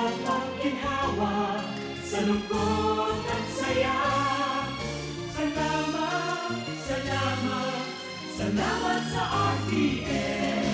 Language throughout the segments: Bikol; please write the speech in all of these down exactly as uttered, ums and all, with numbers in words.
Pagginhawa sa lungkot at saya. Salamat, salamat, salamat sa R T N.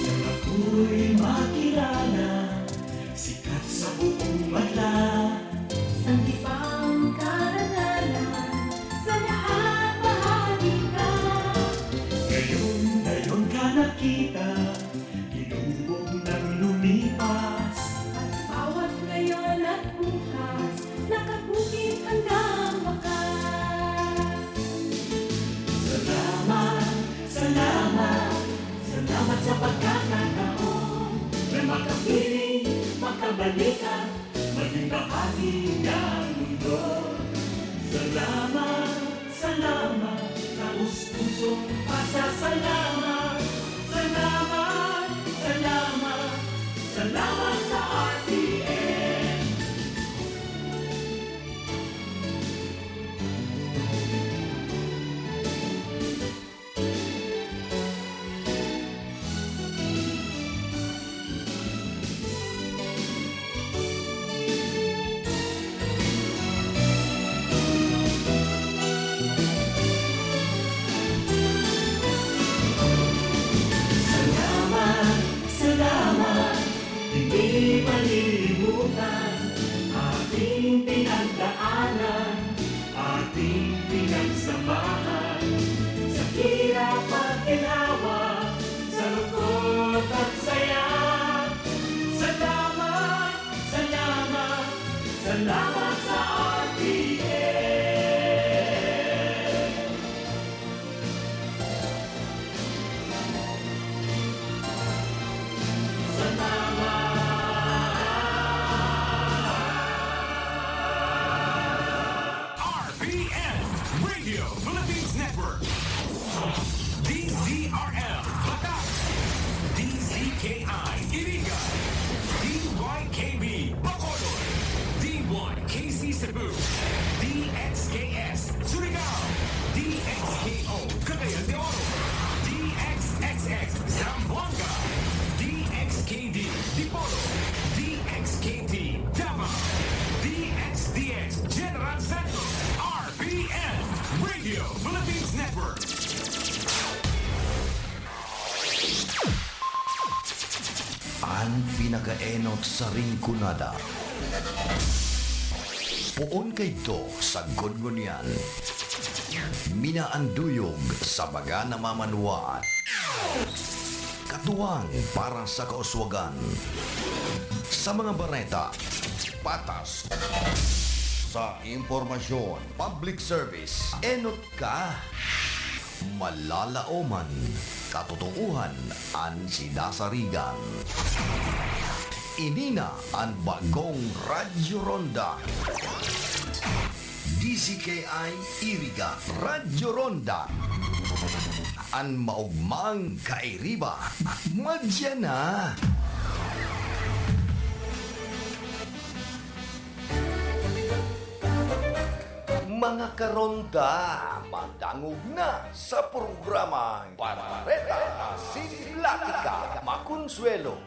Nang ako'y makilala, sikat sa buong banla. Sanggipang karangalan, sa lahat bahagi ka. Ngayon, ngayon ka nakita, ginugong nang lumipas. At bawat ngayon at bukas, nakabukid hanggang wakas. Salamat, salamat, salamat sa pagkakataon na makapiling, makabalikan, maging bahagi ng mundo. Salamat, salamat, taos pusong pasasalamat. Salamat, salamat, salamat sa R T N. Salamat, salamat, hindi malilimutan ating pinagdaanan, ating pinagsamahan, sa hirap at ginhawa, sa lungkot at saya. Salamat, salamat, salamat sa R T N. Salamat. R P N, Radio Philippines Network. D Z R L, Batac. D Z K I, Iriga. D Y K B, Bacolod. D Y K C Cebu. D X K S, Surigao. D X K O, Cagayan de Oro. D X X X, Zamboanga. D X K D, Dipolog. D X K T, Davao. D X D X, General Santos. R P N, Radio Philippines Network. An pinakaenot sa Rinconada. Poon kaidto sagkod ngunyan. Minaanduyog sa mga namamanwaan. Katuwang para sa kauswagan. Sa mga bareta, patas. Sa impormasyon, public service, enot ka. Malalaoman, katotoohan an sinasarigan. Ini na an bagong Radyo Ronda. D Z K I Iriga, Radyo Ronda. An maogmang kairiba, madya na. Mga karonda, madangog na sa programang Bareta Asin Platika Makonsuelo.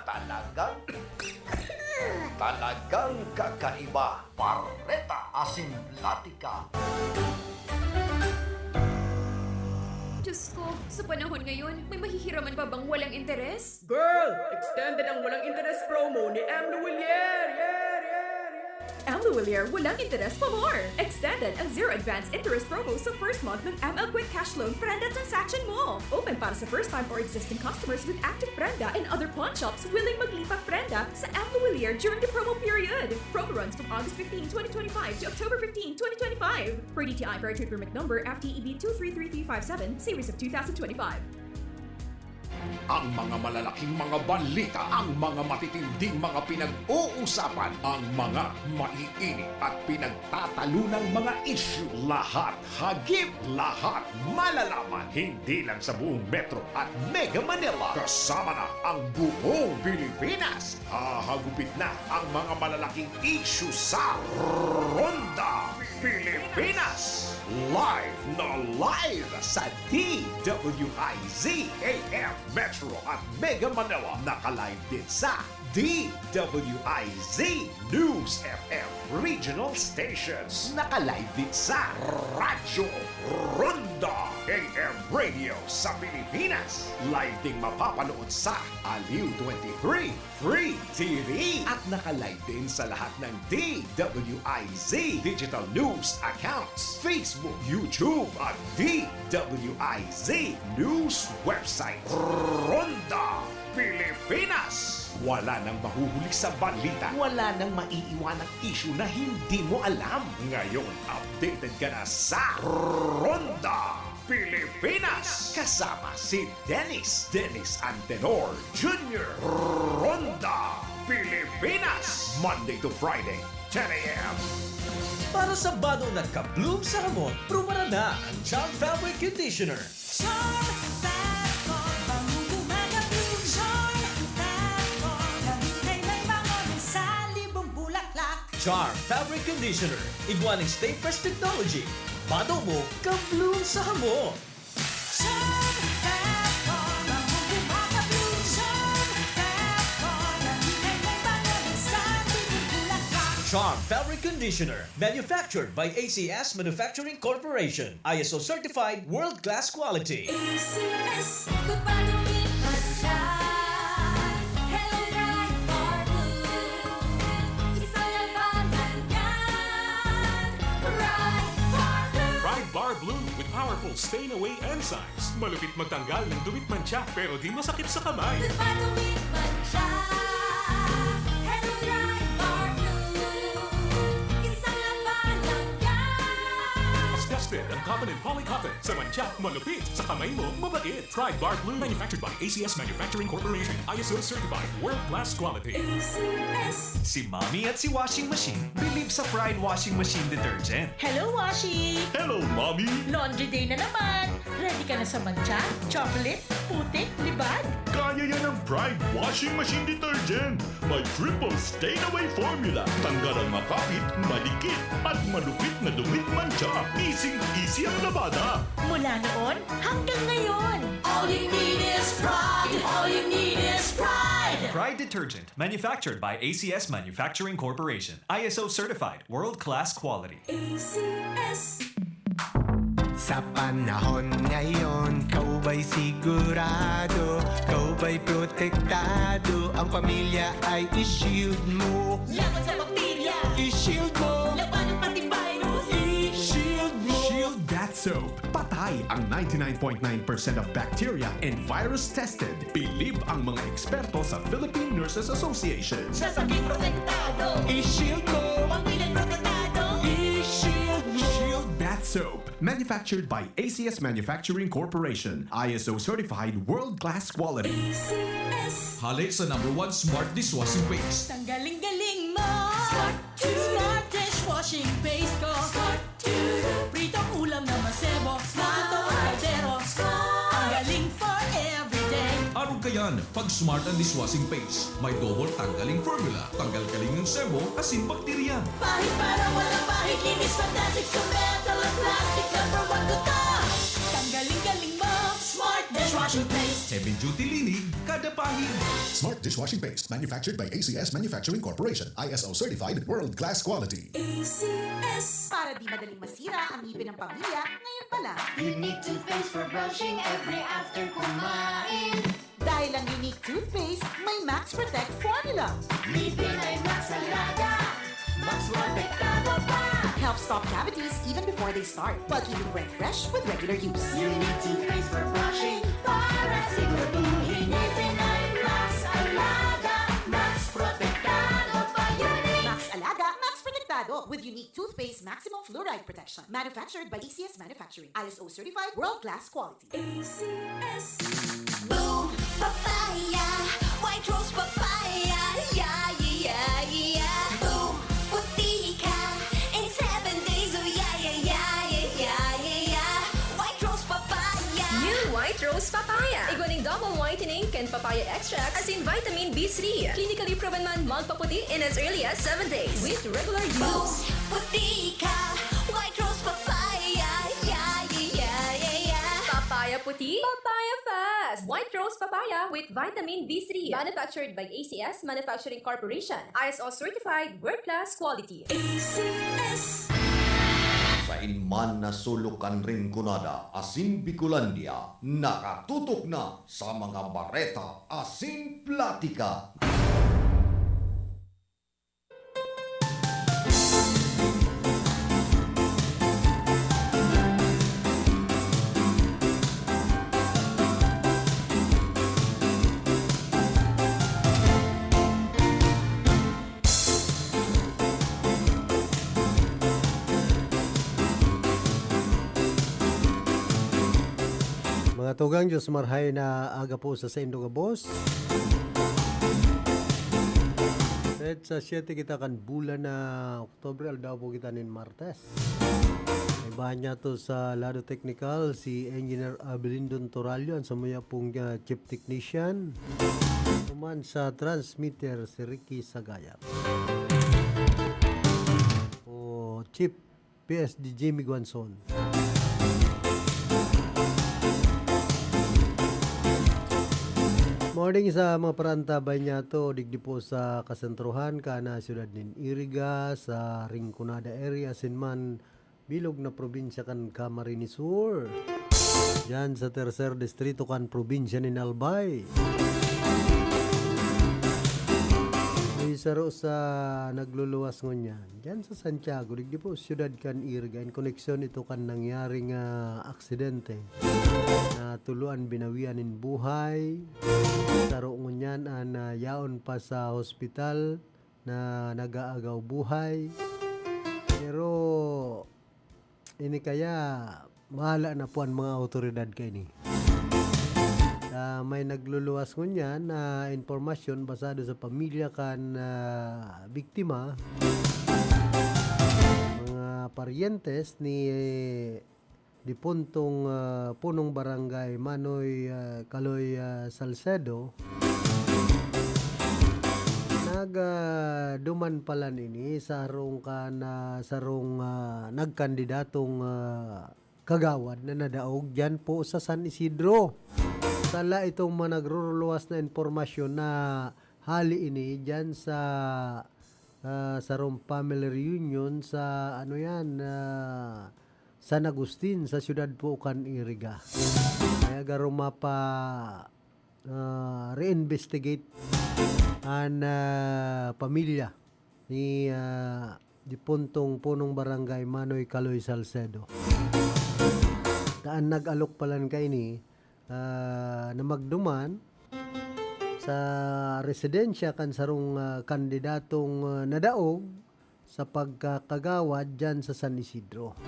Talagang, talagang kakaiba. Bareta Asin Platika. Diyos ko, sa panahon ngayon, may mahihiraman pa bang walang interes? Girl! Extended ang walang interes promo ni M. Lhuillier! Yeah, yeah, yeah! M. Lhuillier, walang interes pa more! Extended ang zero advance interest promo sa first month ng M L Quick Cash Loan Prenda transaction mo! Open para sa first time or existing customers with active Prenda and other pawn shops willing maglipat Prenda sa M. Lhuillier during the promo period. Promo runs from August fifteen, twenty twenty-five to October fifteen, twenty twenty-five. Per D T I Fair Trade Permit Number F T E B two three three three five seven, Series of two thousand twenty-five. Ang mga malalaking mga balita, ang mga matitinding mga pinag-uusapan, ang mga maiinit at pinagtatalunang mga isyu, lahat hagip, lahat malalaman. Hindi lang sa buong Metro at Mega Manila, kasama na ang buong Pilipinas. Hahagupit na ang mga malalaking isyu sa Ronda Pilipinas. Live na live sa D W I Z A M Metro at Mega Manila. Naka-live din sa D W I Z News F M Regional Stations. Naka-live din sa Radyo Ronda A M Radio sa Pilipinas. Live ding mapapanood sa Aliw twenty-three Free T V. At naka-live din sa lahat ng D W I Z digital news accounts, Facebook, YouTube, at D W I Z news website. Ronda Pilipinas! Wala nang mahuhuli sa balita. Wala nang maiiwanang isyu na hindi mo alam. Ngayon, updated ka na sa Ronda Pilipinas! Kasama si Dennis, Dennis Antenor Junior. Ronda Pilipinas! Monday to Friday, ten a.m. Para sa bado na ka-bloom sa hamot, prubarada ang Charm Fabric Conditioner. Charm Fabric, bangong gumagabing. Charm Fabric, naghihintay may bango ng salibong bulaklak. Charm Fabric Conditioner, igwa ning Stay Fresh Technology. Bado mo, ka-bloom sa hamot. Charm Fabric, bangong gumagabing. Charm Fabric, naghihintay may bango ng salibong bulaklak. Charm Fabric Conditioner, manufactured by A C S Manufacturing Corporation. I S O certified, world-class quality. A C S, good bado, may mantsa. Hello, Pride Bar Blue. Isa lang pangalan, Pride Bar Blue. Pride Bar Blue with powerful stain away enzymes. Malupit magtanggal ng dumit, mantsa, pero di masakit sa kamay. Good bado, may mantsa. Hello, Pride Bar Blue. Isa lang pangalan. Tested ang cotton and poly cotton. Sa mantsa, malupit. Sa kamay mo, mabait. Pride Bar Blue, manufactured by A C S Manufacturing Corporation. I S O certified, world-class quality. A C S. Si Mommy at si Washing Machine believe sa Pride Washing Machine Detergent. Hello, Washi! Hello, Mommy! Laundry day na naman! Ready ka na sa mantsa, chocolate, putik, libag? Kaya yan ng Pride Washing Machine Detergent! May triple stain away formula. Tanggal ang makapit, madikit, at malupit na dumit, mantsa. Easy-easy ang labada. Mula noon hanggang ngayon. All you need is Pride. All you need is Pride. Pride Detergent, manufactured by A C S Manufacturing Corporation. I S O certified, world-class quality. A C S. Sa panahon ngayon, ikaw ba'y sigurado, ikaw ba'y protektado, ang pamilya ay i-shield mo. Laban sa bakterya, i-shield mo. Labanan pati virus, i-shield mo. Shield Bath Soap. Patay ang ninety-nine point nine percent of bacteria and virus tested. Bilib ang mga eksperto sa Philippine Nurses Association. Sa sakit protektado, i-shield mo. Pamilya protektado, i-shield mo. Shield Bath Soap. Manufactured by A C S Manufacturing Corporation. I S O certified, world-class quality. A C S. Hale sa number one smart dishwashing paste. Tanggaling galing mo. Smart to. Smart dishwashing paste ko. Smart to. Pritong ulam na masebo. Smart. Lutong kaldero. Smart. Ang galing for everyday. Arog ka yan. Pag Smart ang dishwashing paste, may double tanggaling formula, tanggal galing ng sebo, asin bakterya. Pahid para walang pahid, linis fantastic sa metal at plastic, number one ko to. Tanggaling galing mo, Smart dishwashing paste. Heavy duty linig, kada pahid. Smart dishwashing paste, manufactured by A C S Manufacturing Corporation, I S O certified, world class quality. A C S. Para di madaling masira ang ngipin ng pamilya, ngayon pa lang. Unique toothpaste for brushing every after kumain. Dahil ang Unique Toothpaste may Max Protect Formula. Ngipin ay Max Alaga, Max Protektado pa. Helps stop cavities even before they start, while keeping breath fresh with regular use. Unique Toothpaste for brushing, para siguraduhin ngipin ay Max Alaga, Max Protektado pa. Unique! Max Alaga, Max Protektado. Ado with unique toothpaste maximum fluoride protection. Manufactured by A C S Manufacturing. I S O certified, world-class quality. A C S. Boom Papaya, White Rose Papaya, yeah, yeah, yeah, yeah. Boom, puti ka in seven days, oh yeah, yeah, yeah, yeah, yeah, yeah, yeah. White Rose Papaya. New White Rose Papaya. Igwa ning double whitening kan papaya extract asin vitamin B three. Clinically proven man magpaputi in as early as seven days with regular Boom, use. Puti ka, White Rose Papaya, yeah, yeah, yeah, yeah, yeah. Papaya puti, papaya fast. White Rose Papaya with vitamin B three. Manufactured by A C S Manufacturing Corporation. I S O certified, world-class quality. A C S. Sain man na sulok kan Rinconada asin Bicolandia, nakatutok na sa mga bareta asin platika. Mga tugang, Diyos marhay na aga po sa saindo gabos. Petsa siyete kita kan bulan na Oktubre, aldaw po kita nin Martes. May bahan niya to sa lado teknikal, si Engineer Abelindon Torallo, ang samuya pong ah, Chief Technician. Tuman sa transmitter, si Ricky Sagayap. O Chief P S D Jimmy Guanzon. Morning sa mga parantabay niya to, digdi po sa kasentrohan, kana siyudad nin Iriga, sa Rinconada area, asin man bilog na probinsya kan Camarines Sur. Diyan sa tercer distrito kan probinsya nin Albay. May saro sa nagluluwas ngunyan. Diyan sa Santiago, digdi po, siyudad kan Iriga, in koneksyon ito kan nangyaring ah, aksidente. Na tuluan binawian nin buhay. Saro ngunyan an ah, yaon pa sa hospital na nag-aagaw buhay. Pero ini kaya, mahala na po ang mga awtoridad kaini. Ah, may nagluluwas ngunyan na impormasyon basado sa pamilya kan ah, biktima, mga paryentes ni dipuntong ah, punong barangay Manoy ah, Kaloy ah, Salcedo. Nag ah, duman pala nini sa harong kan ah, sarong ah, nagkandidatong ah, kagawad na nadaog diyan po sa San Isidro. Sala itong mga nagruruluwas na impormasyon na hali ini diyan sa ah, sarong family reunion sa ano yan, ah, San Agustin sa siyudad po kan Iriga. Kaya garo mapa ah, reinvestigate an ah, pamilya ni ah, dipuntong punong barangay Manoy Kaloy Salcedo. Daan nag-alok palan kaini ah, na magduman sa residensya kan sarong ah, kandidatong ah, nadaog sa pagkakagawad diyan sa San Isidro.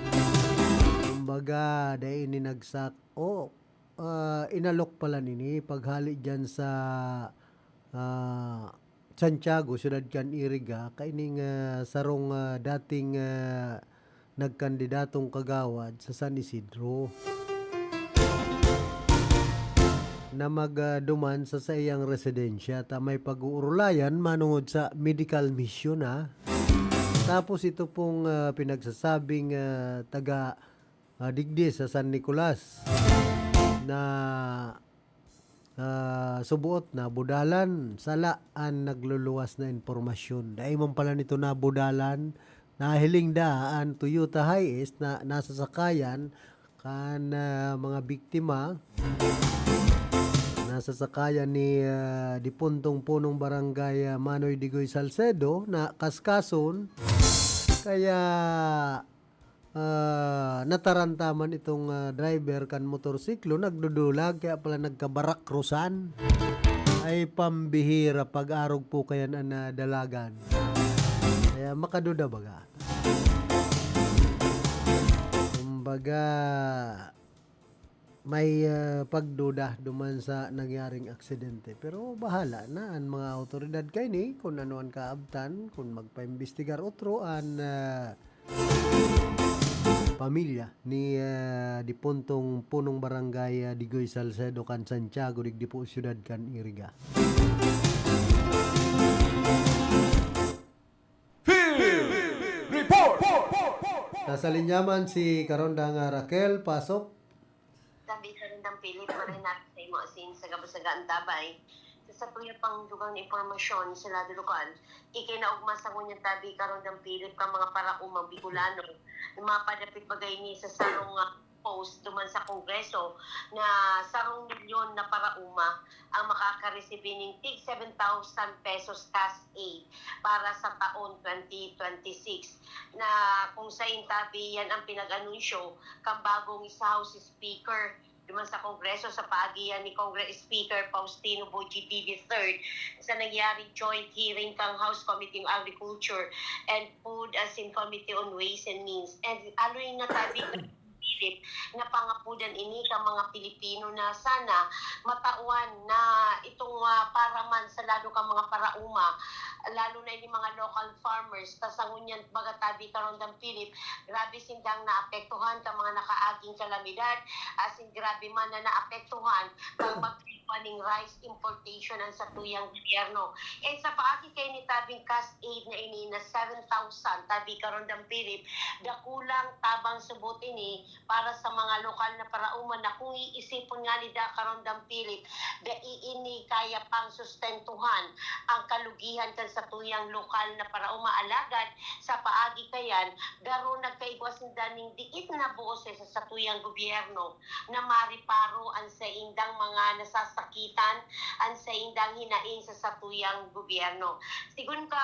Kumbaga, dai ini nagsak-, o ah, inalok pala nini paghali diyan sa ah, Santiago, siyudad kan Iriga, kaining ah, sarong ah, dating ah, nagkandidatong kagawad sa San Isidro na magduman sa saiyang residensya ta may pag-uurulayan manungod sa medical mission, ha. Tapos ito pong ah, pinagsasabing ah, taga ah, digdi sa San Nicolas na ah, subuot na budalan, sala an nagluluwas na impormasyon. Dai man pala nito nabudalan, nahiling da an Toyota Hiace na nasa sakayan kan ah, mga biktima, nasa sakayan ni ah, dipuntong punong barangay ah, Manoy Digoy Salcedo na kaskason. Kaya ah, natarantaman itong ah, driver kan motorsiklo, nagdudulag, kaya pala nagkabarakrusan. Ay pambihira, pag-arog po kayan an ah, dalagan. Kaya makaduda baga. Kumbaga, may, ah, pagduda duman sa nangyaring aksidente. Pero bahala na an mga awtoridad kaini kun ano an kaabtan, kun magpaimbestigar otro an, ah, pamilya ni, ah, dipuntong punong barangay, ah, Digoy Salcedo kan Santiago, digdi po siyudad kan Iriga. Field Report! Nasa linya man si Karondang, ah, Raquel, pasok. Tabi, Karondang Philip, maray na sa imo asin sa gabos-saga ang tabay. Sa satuya pang dugang na impormasyon sa lado lokal, ikinaugma sa ngunyan tabi, Karondang Philip, kan mga paraumang Bicolano, mapadapit bagay ni sa sarong, ah, post duman sa Kongreso na sarong milyon na parauma ang makakaresibi ning tig seven thousand pesos cash aid para sa taon twenty twenty-six, na kung sain tabi yan ang pinag-anunsyo kan bagong House Speaker duman sa Kongreso sa paagi yan ni Congress Speaker Faustino Boji P V third sa nangyaring joint hearing kan House Committee on Agriculture and Food as in Committee on Ways and Means. And aloy na tabi Philip, na pangapodan ini kan mga Pilipino na sana matawan na itong, ah, para man sa lado kan mga parauma, lalo na ini mga local farmers, ta sa ngunyan baga tabi, Karondang Philip, grabe sindang naapektuhan kan mga nakaaging kalamidad, asin grabe man na naapektuhan kan magkaiba ning rice importation ang satuyang gobyerno. And sa paagi kaini tabing cash aid na ini na seven thousand, tabi, Karondang Philip, dakulang tabang subot ini para sa mga lokal na parauma na kung iisipon ngani da, Karondang Philip, dai ini kaya pang sustentuhan ang kalugihan kan satuyang lokal na parauma. Alagad sa paagi kayan, garo nagkaigwa sinda ning diit na boses sa satuyang gobyerno na mariparo an saindang mga nasasakitan, an saindang hinaing sa satuyang gobyerno. Sigun ka,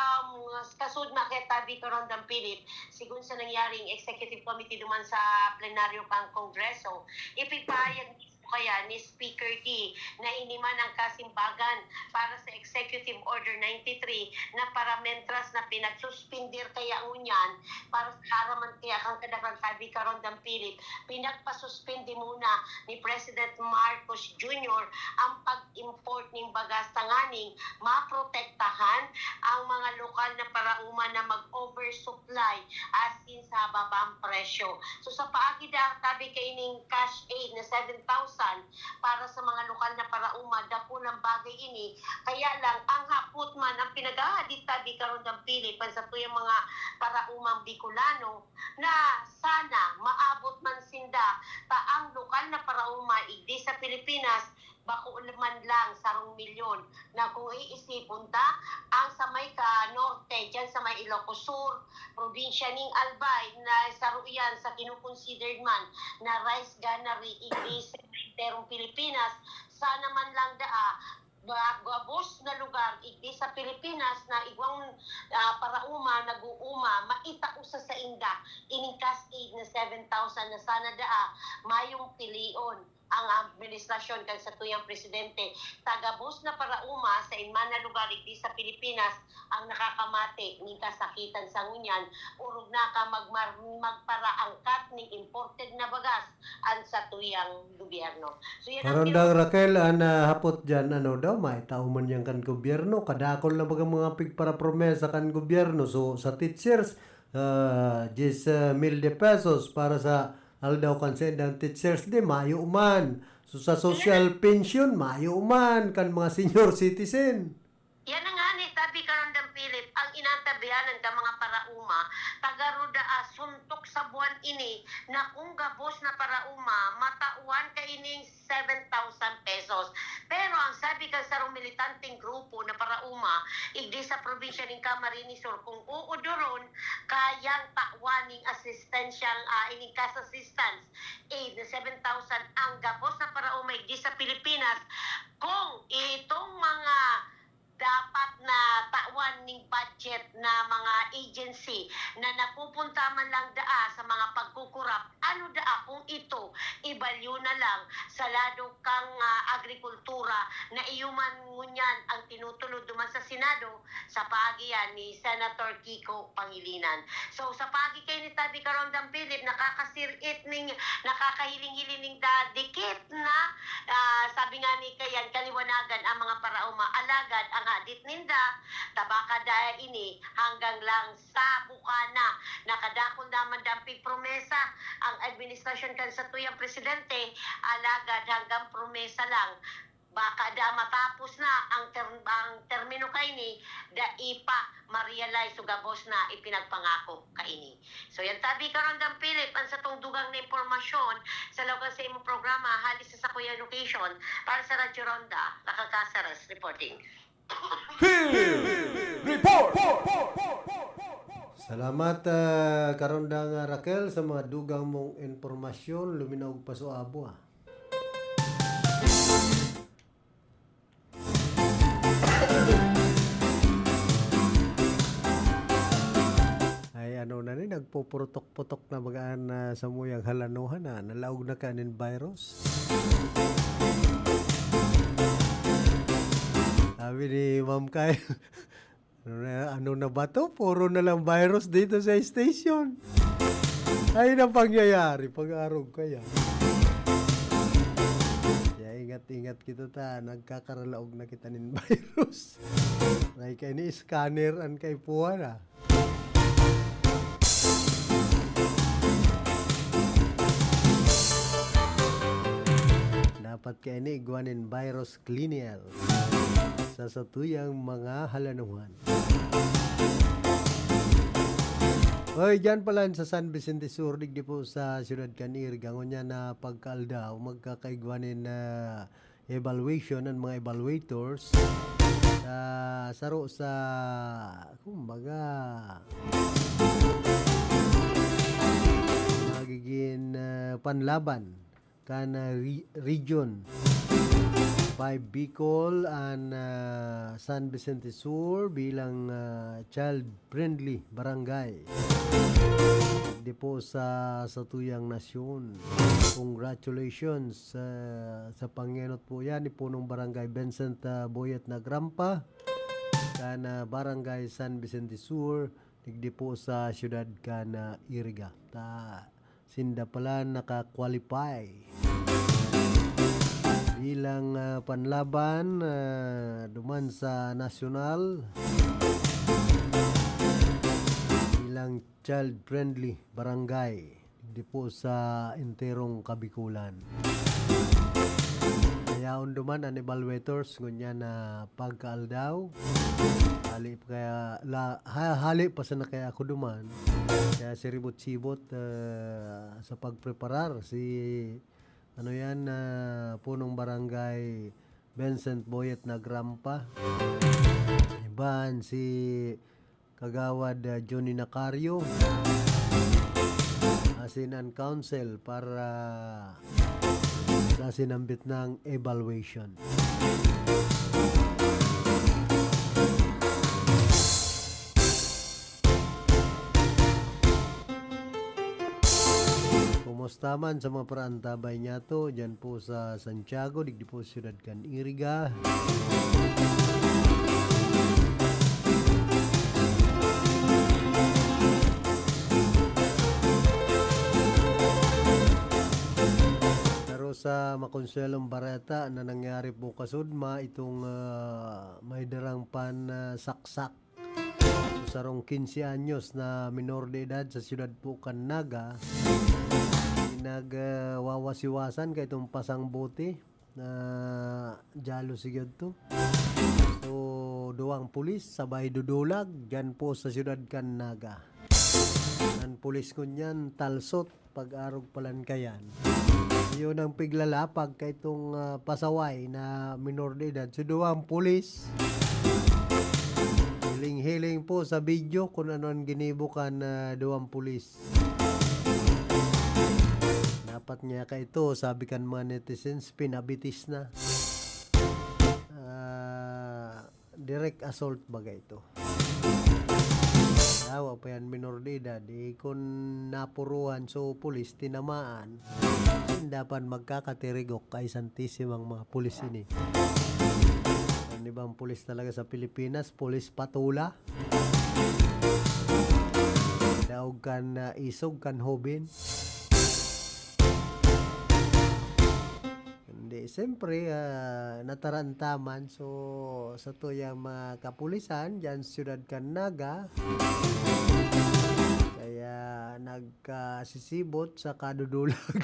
kasud na kay tabi, Karondang Philip, sigun sa nangyaring executive committee duman sa plenaryo kan Kongreso, ipigpahayag mismo kaya ni Speaker Dy na ini man ang kasimbagan para sa Executive Order ninety-three na para mentras na pinagsuspender kaya ngunyan para sa araman kaya kan kadaklan tabi, Karondang Philip, pinagpasuspende muna ni President Marcos Junior ang pag-import ning bagas tanganing maprotektahan ang mga lokal na parauma na mag-oversupply asin sa babang presyo. So, sa paagi da tabi kaining cash aid na seven thousand para sa mga lokal na parauma, dakulang bagay ini. Kaya lang, ang hapot man ang pinaghahadit tabi, Karondang Philip, kan satuyang mga paraumang Bicolano, na sana maabot man sinda ta ang lokal na parauma igdi sa Pilipinas, bako man lang sarong milyon, na kung iisipon ta, ang sa may ka-norte, dyan sa may Ilocos Sur, probinsya ning Albay, na saro yan sa kinoconsidered man na rice granary igdi sa enterong Pilipinas, sana man lang daa, ba-, gabos na lugar igdi sa Pilipinas na igwang, ah, parauma, nag-uuma, maitao sa sainda ining cash aid na seven thousand na sana daa mayong pilion ang administrasyon kan satuyang presidente. Ta gabos na parauma sa inman na lugar igdi sa Pilipinas ang nakakamate nin kasakitan sa ngunyan, orog na ka magmar-, magparaangkat nin imported na bagas an satuyang gobyerno. So, yan ang Karondang pino- Raquel, an, ah, hapot diyan, ano daw, maitao man yan kan gobyerno. Kadakol na bagang mga pigparapromesa kan gobyerno. So, sa teachers, ah, diyes mil de pesos para sa aldaw kan saindang teachers, di mayo man. So, sa social pension, mayo man kan mga senior citizen. Yan na nga ni, tabi, Karondang Philip, ang inantabihanan ka mga parauma, ta garo daa suntok sa buwan ini na kung gabos na parauma, matawan kaining seven thousand pesos. Pero ang sabi kan sarong militanteng grupo na parauma, igdi sa probinsya nin Camarines Sur, kung uudoron, kayang tawan ning assistential, ah, ining cash assistance aid na seven thousand ang gabos na parauma igdi sa Pilipinas, kung itong mga dapat na tawan ning budget na mga agency na napupunta man lang daa sa mga pagkukurap, Ano daa kung ito ibalyo na lang sa lado kang, ah, agrikultura na iyo man ngunyan ang tinutulod duman sa Senado, sa paagi yan ni Senator Kiko Pangilinan. So, sa paagi kay ni Tabi Karondang Philip, nakakasirit ning, nakakahiling-hiling ning da-, dikit na, ah, sabi nga ni Kayan, kaliwanagan ang mga paraoma, alagad ang hadit ninda, tabaka da ini hanggang lang sa bukana. Nakadakul naman dampig promesa ang administrasyon kan satuyang presidente, alagad hanggang promesa lang. Baka da matapos na ang term-, ang termino kaini, dai pa ma-realize o gabos na ipinagpangako kaini. So, yan tabi, Karondang Philip, ang satong dugang na impormasyon sa laog sa imong programa, hali sa Sakuya Location, para sa Radyo Ronda, Nakakasaras reporting. Field Report! Salamat, ah, Karondang, ah, Raquel, sa mga dugang mong impormasyon. Luminaog pa so abo, ah. Ay, ano na ni, nagpupurutok-putok na magaan na samuyang halanuhan na nalaog na kanin virus. Sabi ni Ma'am Kay, ano na, ano na ba to? Puro na lang virus dito sa station. Ay, na pangyayari, pag-arog kaya. Kaya ingat-ingat kita ta, nagkakaralaog na kita nin virus. Ay, kay ni scanner an kaipuhan, ah. Dapat kaini igwa nin virus cleaner sa satuyang mga halanuhan. Oy, dyan pala sa San Vicente Sur, digdi po sa siyudad kan Iriga, ngunyan na pagkaaldaw, magkakaigwa nin, ah, evaluation ang mga evaluators sa saro sa, kumbaga, magiging, ah, panlaban kan, ah, re-, Region five Bicol and, ah, San Vicente Sur bilang, ah, child-friendly barangay. Di po sa satuyang nasyon. Congratulations, ah, sa pangenot po yan ni Punong Barangay Vincent, ah, Boyet Nagrampa, kan, ah, Barangay San Vicente Sur, digdi po sa siyudad kan, ah, Iriga. Ta, sinda pala naka-qualify bilang, ah, panlaban, ah, duman sa nasyonal bilang child-friendly barangay, digdi po sa enterong Kabikulan. Yaon duman an evaluators ngunyan na pagkaaldaw. Hali pa kaya, la, ha, hali pa sana kaya ako duman. Kaya siribot-sibot, ah, sa pagpreparar si, ano yan, ah, Punong Barangay Vincent Boyet Nagrampa. Iban si Kagawad, ah, Johnny Nacario, asin an council para sa sinambit nang evaluation. Kumusta man sa mga paraantabay niyato, dyan po sa Santiago, digdi po sa siyudad kan Iriga. Pero sa makonsuelong bareta na nangyari po kasudma, itong, ah, may darang pan, ah, saksak sa sarong quince anyos na minor de edad sa siyudad po kan Naga, nag, ah, wawasiwasan kay itong pasang bote na jealousy gyud to. So, duwang pulis sabay dudulag dyan po sa siyudad kan Naga. Ang pulis ngunyan, talsot, pag-arog palan kayan. Yun ang piglalapag kay itong, ah, pasaway na minor de edad. So, duwang pulis. Hiling-hiling po sa video kung ano ang ginibo kan, ah, duwang pulis. Dapat niya ka ito, sabi kan mga netizens, pinabitis na. Ah, direct assault baga ito. Tawa pa yan, minor de edad. Eh, kung napuruhan, so, pulis, tinamaan. Dapat magkakatirigok kay santisimang mga pulis ini. Ang ibang pulis talaga sa Pilipinas, pulis patula. Daog kan, ah, isog kan hoben. Hindi, siyempre, ah, natarantaman. So, sa tuyang mga kapulisan, dyan siyudad kan Naga, kaya nagkasisibot sa kadudulag.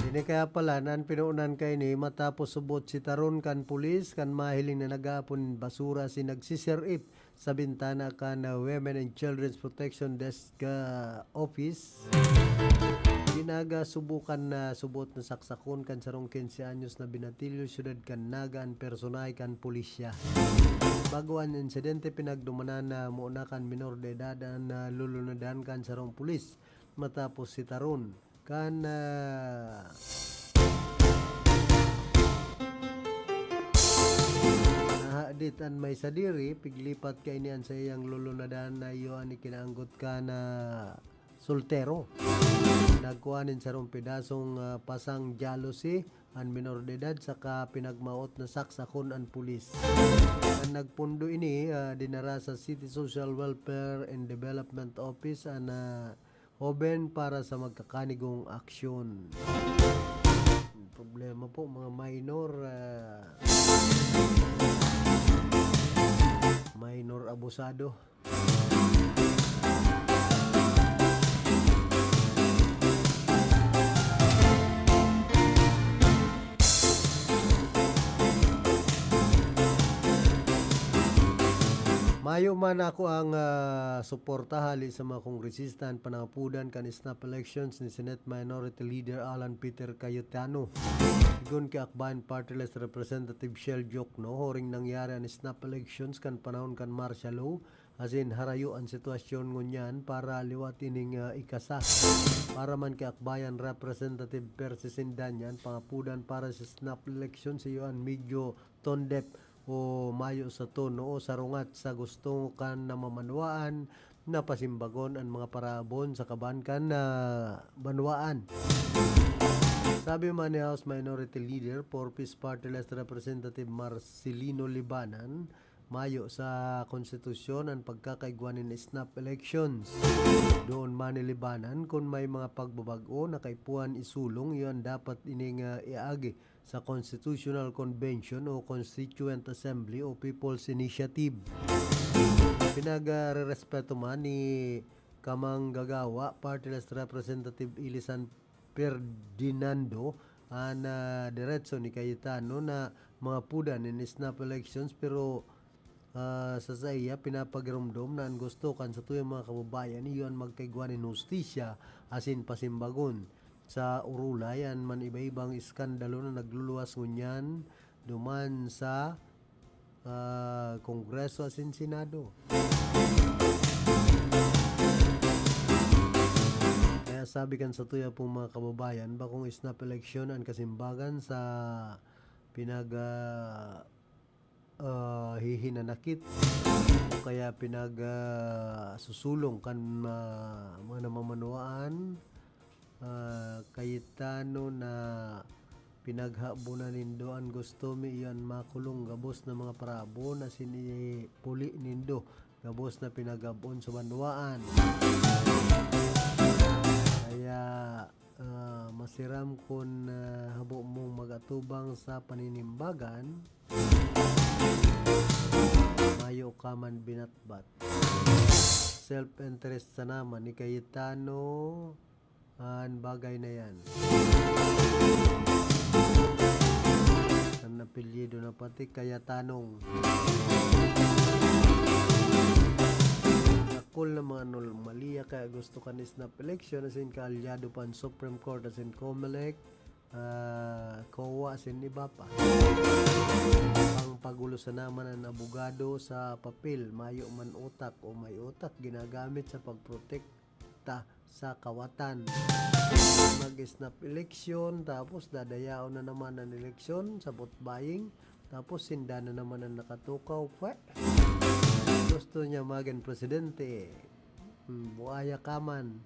Ini kaya pala, nan pinoonan kaini, matapos subot si Taron kan pulis, kan mahiling na nag-aapon basura si nagsiserip sa bintana kan, ah, Women and Children's Protection Desk, ah, Office. Ginagasubukan na subot na saksakon kan sarong quince anyos na binatilyo siyudad kan Naga an personahe kan pulisya. Bago an insidente, pinagdumanan na muna kan minor de edad an, ah, lulunadan kan sarong pulis matapos si Taron kan, ah, nahadit an may sadiri, piglipat kaini an saiyang lulunadan na iyo an ikinaanggot kan, ah, soltero. Nagkua nin sarong pedasong, ah, pasang jalousie an minor de edad saka pinagmaot na saksakon an pulis. An nagpundo ini, ah, dinara sa City Social Welfare and Development Office an, ah, hoben para sa magkakanigong aksyon. Problema po, mga minor, ah, minor abusado. Mayo man ako ang, ah, suporta hali sa mga kongresista an panangapodan kan snap elections ni Senate Minority Leader Alan Peter Cayetano. Sigon ki Akbayan Party List Representative Shell Diokno, horing nangyari an snap elections kan panahon kan martial law, asin harayo an sitwasyon ngunyan para liwat ining, ah, ikasa. Para man ki Akbayan Representative Percy Sindaña, an pangapodan para sa snap elections iyo an medyo tone deaf o mayo sa tono o sarungat sa gusto kan namamanwaan na pasimbagon an mga parahabon sa kaban kan, ah, banwaan. Sabi man ni House Minority Leader, Four Ps Party List Representative Marcelino Libanan, mayo sa konstitusyon an pagkakaigwa nin snap elections. Doon man ni Libanan, kun may mga pagbabag-o na kaipuhan isulong, iyan dapat ining, ah, iagi sa Constitutional Convention o Constituent Assembly o People's Initiative. Pinagrerespeto man ni Kamanggagawa Party List Representative Ilisan Ferdinando an, ah, diretso ni Cayetano na mangapodan nin snap elections, pero ah, sa saiya, pinapagiromdom na an gusto kan satuyang mga kababayan iyo an magkaigwa nin hustisya asin pasimbagon sa orolay an man iba-ibang iskandalo na nagluluwas ngunyan duman sa, ah, Kongreso asin Senado. Kaya sabi kan satuya pong mga kababayan, bakong snap election an kasimbagan sa pinag, ah, ah, hihinanakit o kaya pinag, ah, susulong kan ma-, mga namamanwaan, ah, Cayetano na pinaghabonan nindo an gusto mi iyan makulong gabos na mga parabon asin ipuli nindo gabos na pinagabon sa banwaan. Kaya, ah, masiram kun, ah, habo mong mag-atubang sa paninimbagan. mayo ka man binatbat. Self-interest sana man ni Cayetano an bagay na yan. An apelyido na pati Cayetanong. Dakul na mga anomalya kaya gusto kan snap election, asin kaalyado pa an Supreme Court, asin Comelec, ah, COA, asin iba pa. Pangpagulo sana man an abogado sa papel, mayo man utak o may utak, ginagamit sa pagprotekta sa kawatan. Mag-snap election, tapos dadayaon na naman an eleksyon sa vote buying, tapos sinda na naman an nakatukaw. Pwe! Gusto niya magin presidente. Hmm, buaya ka man.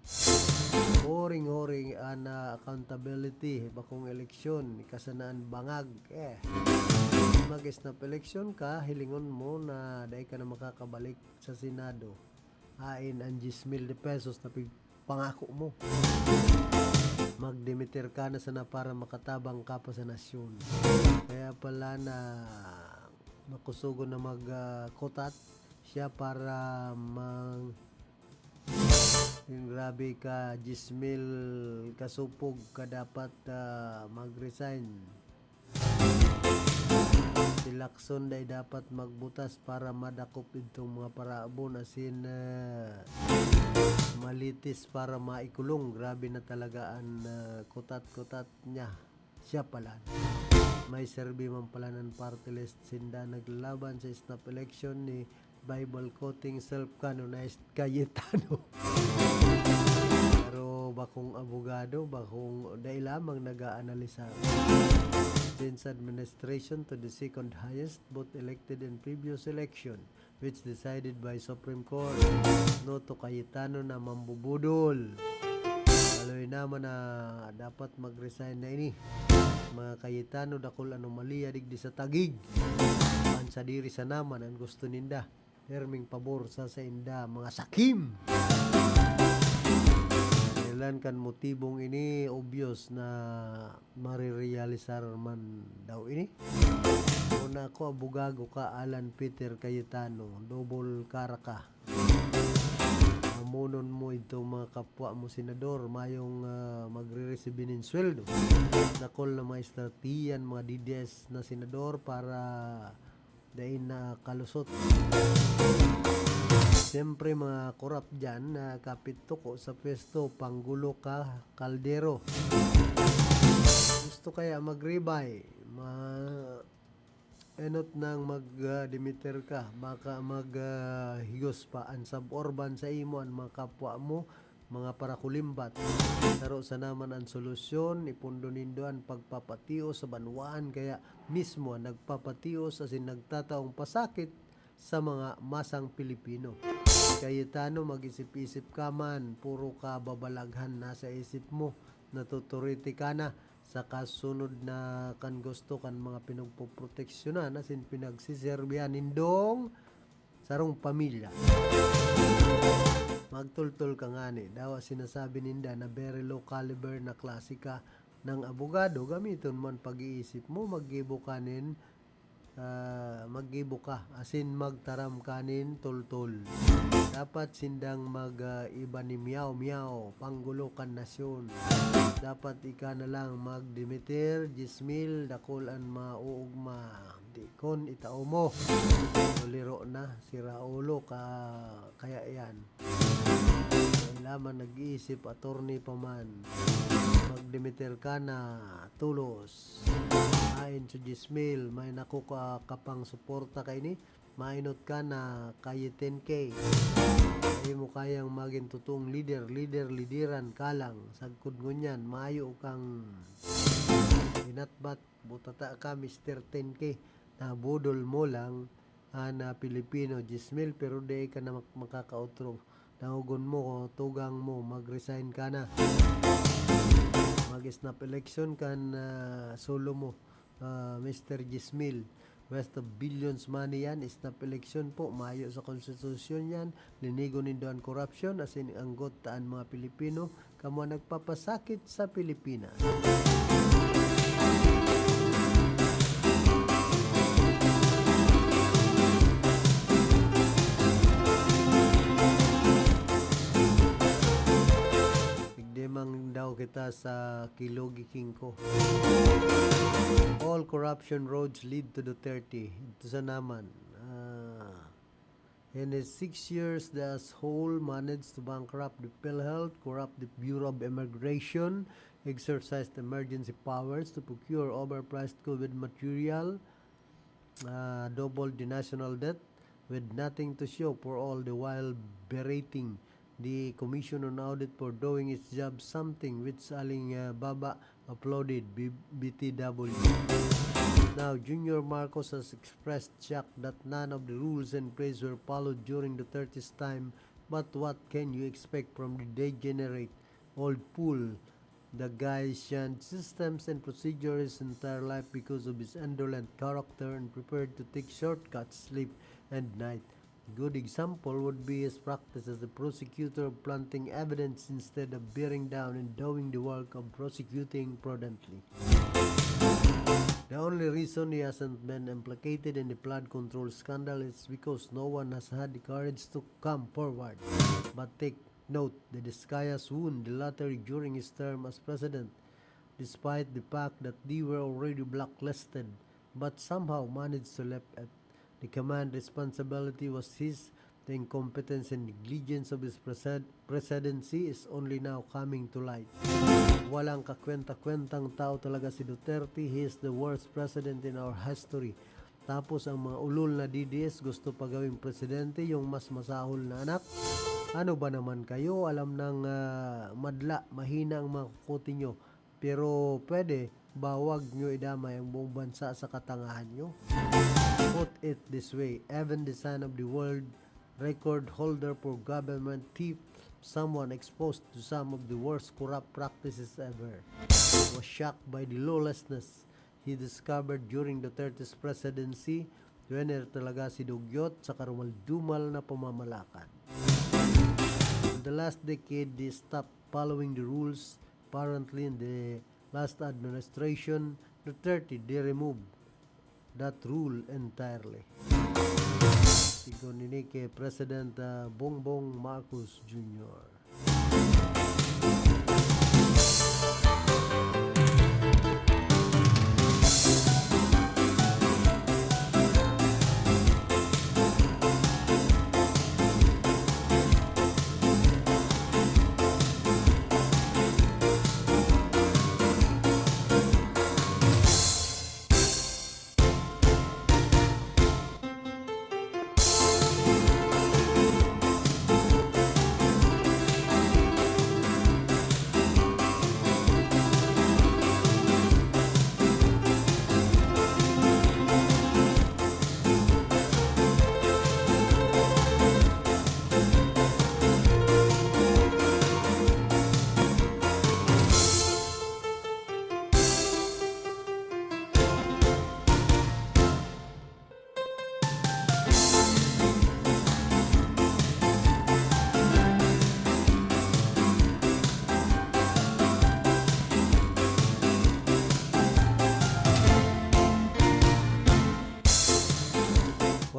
Horing-horing an, ah, accountability, bakong eleksyon, ika sana an bangag. Eh, mag-snap election ka, hilingon mo na dai ka na makakabalik sa Senado. Haen an diyes mil de pesos na pig-, pangako mo. Magdemitir ka na sana para makatabang ka pa sa nasyon. Kaya pala na makusugon na mag, ah, kutat siya para mang-, yung grabe ka, diyes mil kasupog ka dapat, ah, mag-resign. Si Lacson dai dapat magbutas para madakop idtong mga paraabon, asin, ah, malitis para maikulong. Grabe na talaga an, ah, kutat-kutat niya. Siya pala. May serbi man pala ng party list sinda naglalaban sa snap election ni Bible quoting, self-canonized Cayetano. Pero bakong abogado, bakong dai lamang nag-aanalisar. Since administration to the second highest vote elected in previous election, which decided by Supreme Court, no to Cayetano na mambubudol. Kaloy naman na dapat mag-resign na ini. Mga Cayetano, dakul anomalya digdi sa Taguig. An sadiri sana man an gusto ninda. Perming pabor sa sainda, mga sakim! Dahilan kan motibong ini, obvious na marirealisar man daw ini. Kung ako, abogado ka, Alan Peter Cayetano, double kara ka. Amonon mo itong mga kapwa mo senador, mayong, ah, magre-resibi nin sweldo. Dakul na mga estratehiya an mga D D S na senador para dai na kalusot. Siyempre, mga korap dyan, nakapit tuko sa pwesto, panggulo ka, kaldero. Gusto kaya magribay, ma-, enot nang mag, ah, demitir ka, baka mag, ah, higos pa an suburban sa imo, an mga kapwa mo, mga parakulimbat. Saro sana man an solusyon, ipondo nindo an pagpapatios sa banwaan, kaya mismo an nagpapatios asin nagtataong pasakit sa mga masang Pilipino. Cayetano, mag-isip-isip ka man, puro kababalaghan na sa isip mo, natuturiti ka na sa kasunod na kan gusto kan mga pinagpoproteksyonan asin pinagsiserbihan nindong sarong pamilya. Magtultol ka ngani, dawa sinasabi ninda na very low caliber na klase ka ng abogado, gamiton mo an pag-iisip mo, maggibo ka nin, ah, maggibo ka, asin magtaram ka nin tultol. Dapat sindang mag, ah, iba ni miyaw, miyaw, panggulo kan nasyon. Dapat ika na lang magdemitir, diyes mil, dakul an mauugma. Di kon itao mo. Naliro na, sira ulo ka, kaya yan. Kailangan nag-iisip, attorney pa man. Magdemitir ka na, tulos. Ain sa diyes mil, may nakuha ka pang suporta kaini. Mainot ka na kaya ten K. Dai mo kayang magin totoong leader, leader, lideran ka lang. Sagkod ngunyan, mayo kang binatbat. Butata ka, Mister ten K. Nabudol mo lang an, ah, Pilipino, diyes mil, pero dai ka na mak-, makakaotro. Dangogon mo, tugang mo, mag-resign ka na. Mag-snap election kan, ah, solo mo, ah, Mister Diyes Mil. Waste of billions money yan, snap election po, mayo sa konstitusyon yan, linigon nindo an korupsyon, asin anggot ta an mga Pilipino, kamo an nagpapasakit sa Pilipinas. Kita sa Kilogi King ko. All corruption roads lead to Duterte. Ito sa naman. Ah, in his six years, the asshole managed to bankrupt the PhilHealth, corrupt the Bureau of Immigration, exercised emergency powers to procure overpriced COVID material, uh, doubled the national debt with nothing to show for all the while berating the Commission on Audit for doing its job, something which Aling uh, Baba applauded B- B T W. Now, Junior Marcos has expressed shock that none of the rules in place were followed during Duterte's time, but what can you expect from the degenerate old fool? The guy shunned systems and procedures his entire life because of his indolent character and prepared to take shortcuts, sleep, and night. Good example would be his practice as the prosecutor of planting evidence instead of bearing down and doing the work of prosecuting prudently. The only reason he hasn't been implicated in the flood control scandal is because no one has had the courage to come forward. But take note, the Discayas won the lottery during his term as president, despite the fact that they were already blacklisted, but somehow managed to left it. The command responsibility was his. The incompetence and negligence of his presed- presidency is only now coming to light. Walang kakwenta-kwentang tao talaga si Duterte. He is the worst president in our history. Tapos ang mga ulol na D D S gusto pa gawing presidente yung mas masahol na anak. Ano ba naman kayo? Alam nang ah, madla, mahina ang mga kuko nyo. Pero pwede ba wag nyo idamay ang buong bansa sa katangahan nyo? Put it this way, even the son of the world record holder for government thief, someone exposed to some of the worst corrupt practices ever, was shocked by the lawlessness he discovered during Duterte's presidency. Duener talaga si dugyot sa karumal-dumal na pamamalakad. In the last decade, they stopped following the rules. Apparently, in the last administration, Duterte, they removed that rule entirely. Sigon ini kay President ah, Bongbong Marcos Junior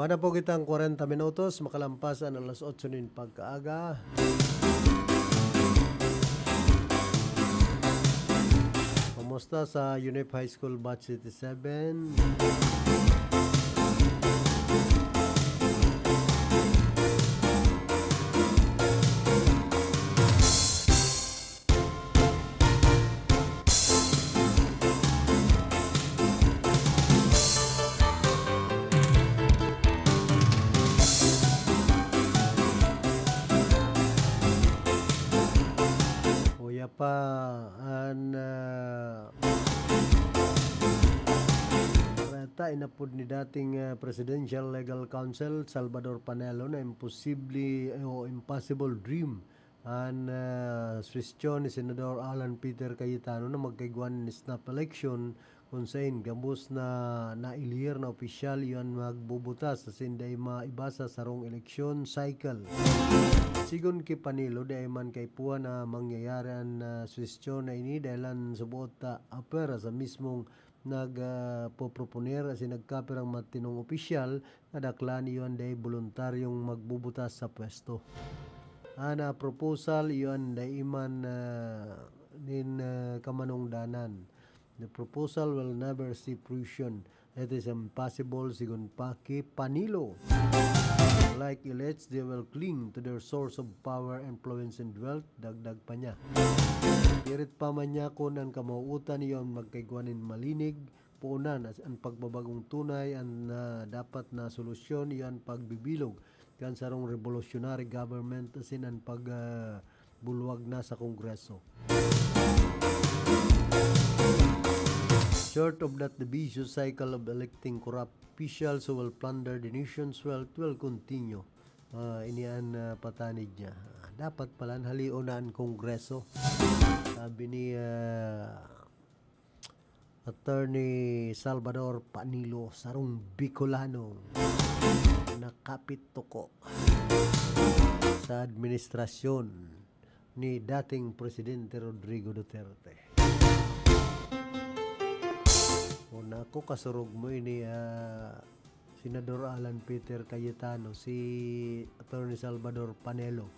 Wala po kitang kwarenta minutos, makalampas an alas otso nin pagkaaga. Kumusta sa Unip High School Batch eighty-seven? Uya pa an ah, Reta inapod ni dating ah, Presidential Legal Counsel Salvador Panelo na imposible o impossible dream an ah, suwestyon ni Senador Alan Peter Cayetano na magkaigwa nin snap election, kun sain gabos na nailihir na opisyal iyo an magbubutas asin dai maiba sa sarong eleksyon cycle. Sigon ki Panelo, dai man kaipuhan na mangyayari an ah, suwestyon na ini dahil an sa buot ta apwera sa mismong nag ah, poproponer asin nagkapirang matinong opisyal na daklaan iyo an dai boluntaryong magbubutas sa pwesto. An ah, proposal iyo an dai man ah, nin, ah, kamanungdanan. The proposal will never see fruition. It is impossible, sigon pa ki Panilo. Like elites, they will cling to their source of power, influence, and wealth, dagdag pa niya. Pirit pa man niya kun an kamawutan iyo an magkaigwa nin malinig, puonan as-, an pagbabagong tunay, an, ah, dapat na solusyon iyo an pagbibilog kan sarong revolutionary government asin an pag, ah, bulwag na sa Kongreso. Short of that, the vicious cycle of electing corrupt officials who will plunder the nation's wealth will continue. Ah, ini an, ah, patanid niya. Ah, dapat pala halion na an Kongreso. Sabi ni, ah, Attorney Salvador Panilo, sarong Bicolano na kapit tuko sa administrasyon ni dating Presidente Rodrigo Duterte. O nako, kasurog mo ini, ah, Senador Alan Peter Cayetano, si Attorney Salvador Panelo.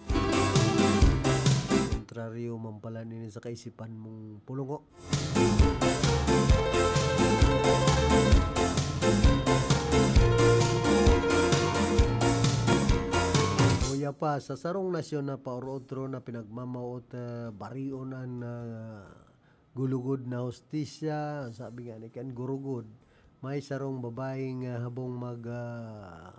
Kontraryo man pala nini sa kaisipan mong pulungo. Uya pa, sa sarong nasyon na paor-otro na pinagmamawot, ah, barion an, ah, gulugod na hustisya, sabi nga ni kan gurugod, may sarong babaeng, ah, habong mag, ah,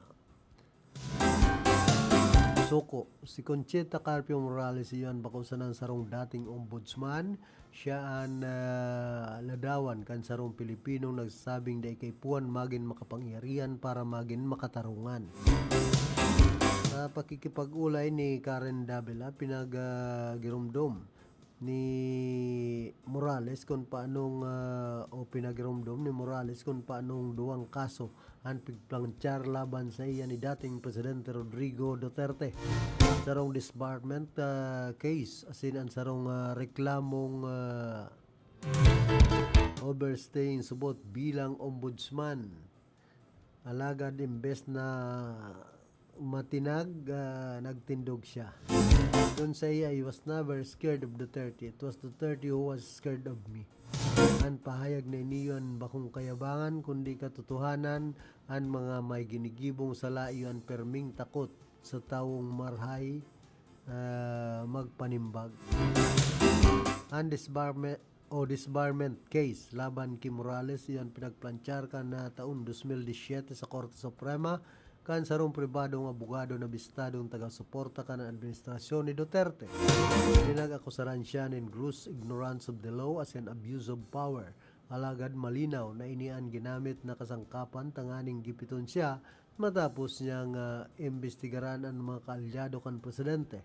suko. Si Conchita Carpio Morales iyan, bako sana an sarong dating ombudsman. Siya an, ah, ladawan kan sarong Pilipinong nagsasabing dai kaipuhan magin makapangyarihan para magin makatarungan. Sa pakikipag-olay ni Karen Davila, pinag, ah, giromdom ni Morales kun paanong, ah, o pinagiromdom ni Morales kun paanong duwang kaso an pigplanchar laban saiya ni dating Presidente Rodrigo Duterte. Sarong disbarment, ah, case, asin an sarong, ah, reklamong, ah, overstaying subot bilang ombudsman. Alagad imbes na matinag, ah, nagtindog siya. Kun saiya, he was never scared of Duterte. It was Duterte who was scared of me. An pahayag na ini iyo an bakong kayabangan, kundi katotohanan, an mga may ginigibong sala iyo an perming takot sa tawong marahay, ah, magpanimbag. An disbarme-, o disbarment case laban ki Morales, iyan pinagplanchar kan, ah, taon dos mil disyete sa Korte Suprema kan sarong pribadong abogado na bistadong taga-suporta kan administrasyon ni Duterte. Pinag-akusaran siya nin gross ignorance of the law asin abuse of power. Alagad malinaw na ini an ginamit na kasangkapan tanganing gipiton siya matapos niyang, ah, imbestigaran an mga kaalyado kan presidente.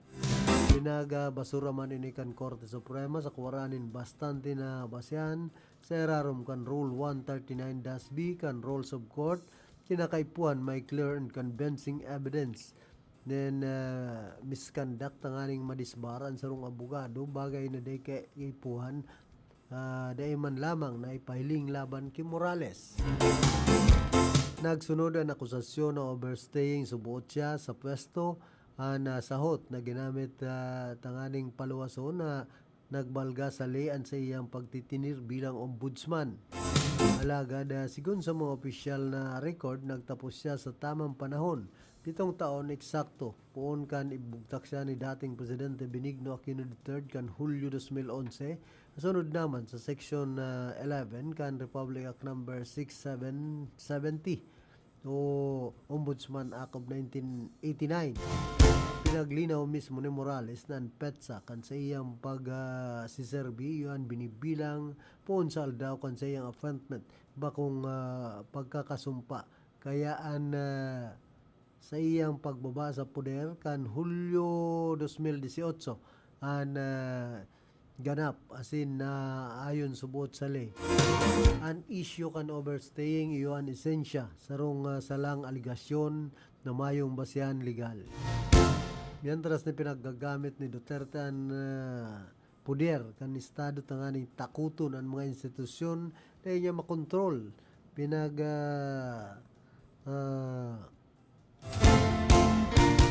Pinagabasura man ini kan Korte Suprema sa kuwara nin bastante na basehan sa irarom kan Rule one thirty-nine dash B kan Rules of Court, kinakaipuhan may clear and convincing evidence nin, ah, misconduct tanganing madisbar an sarong abogado, bagay na dai kaipuhan, ah, dai man lamang na ipahiling laban ki Morales. Nagsunod an akusasyon na overstaying suboot siya sa pwesto, an, ah, sahot na ginamit, ah, tanganing paluwason na nagbalga sa ley an saiyang pagtitinir bilang ombudsman. Alagad, ah, sigon sa mga opisyal na record, nagtapos siya sa tamang panahon, pitong taon eksakto, poon kan ibugtak siya ni dating Presidente Benigno Aquino the third kan Hulyo dos mil onse, kasunod naman sa Section, ah, eleven kan Republic Act Number six seven seventy o Ombudsman Act of nineteen eighty-nine. Pinaglinaw mismo ni Morales na an petsa kan saiyang pag, ah, siserbi iyo an binibilang poon sa aldaw kan saiyang appointment, bakong, ah, pagkakasumpa. Kaya an, ah, saiyang pagbaba sa poder kan Hulyo dos mil dieciocho, an, ah, ganap asin naayon subot sa ley. An isyu kan overstaying iyo an esensya, sarong, ah, salang alegasyon na mayong basehan legal. Mientras na pinaggagamit ni Duterte an, ah, poder kan Estado tanganing takoton an mga institusyon na niya makontrol, pinag, ah, ah,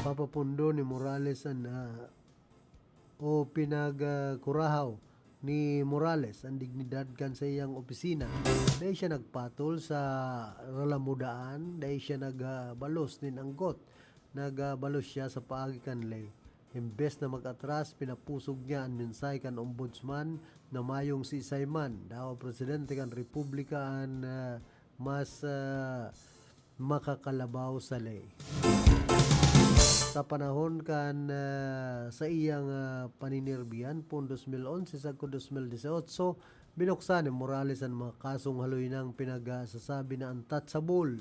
papapundo ni Morales an, ah, o pinagkurahaw ni Morales an dignidad kan saiyang opisina. Dai siya nagpatol sa ralamudaan, dai siya nagbalos nin anggot. Nagbalos siya sa paagi kan ley. Imbes na mag-atras, pinapusog niya an mensahe kan Ombudsman na mayong siisay man, dawa presidente kan republika an, ah, mas, ah, makakalabaw sa ley. Sa panahon kan, ah, saiyang, ah, paninirbihan, poon dos mil onse sagkod dos mil disyotso, binuksan ni Morales an mga kasong haloy nang pinagsasabi na untouchable.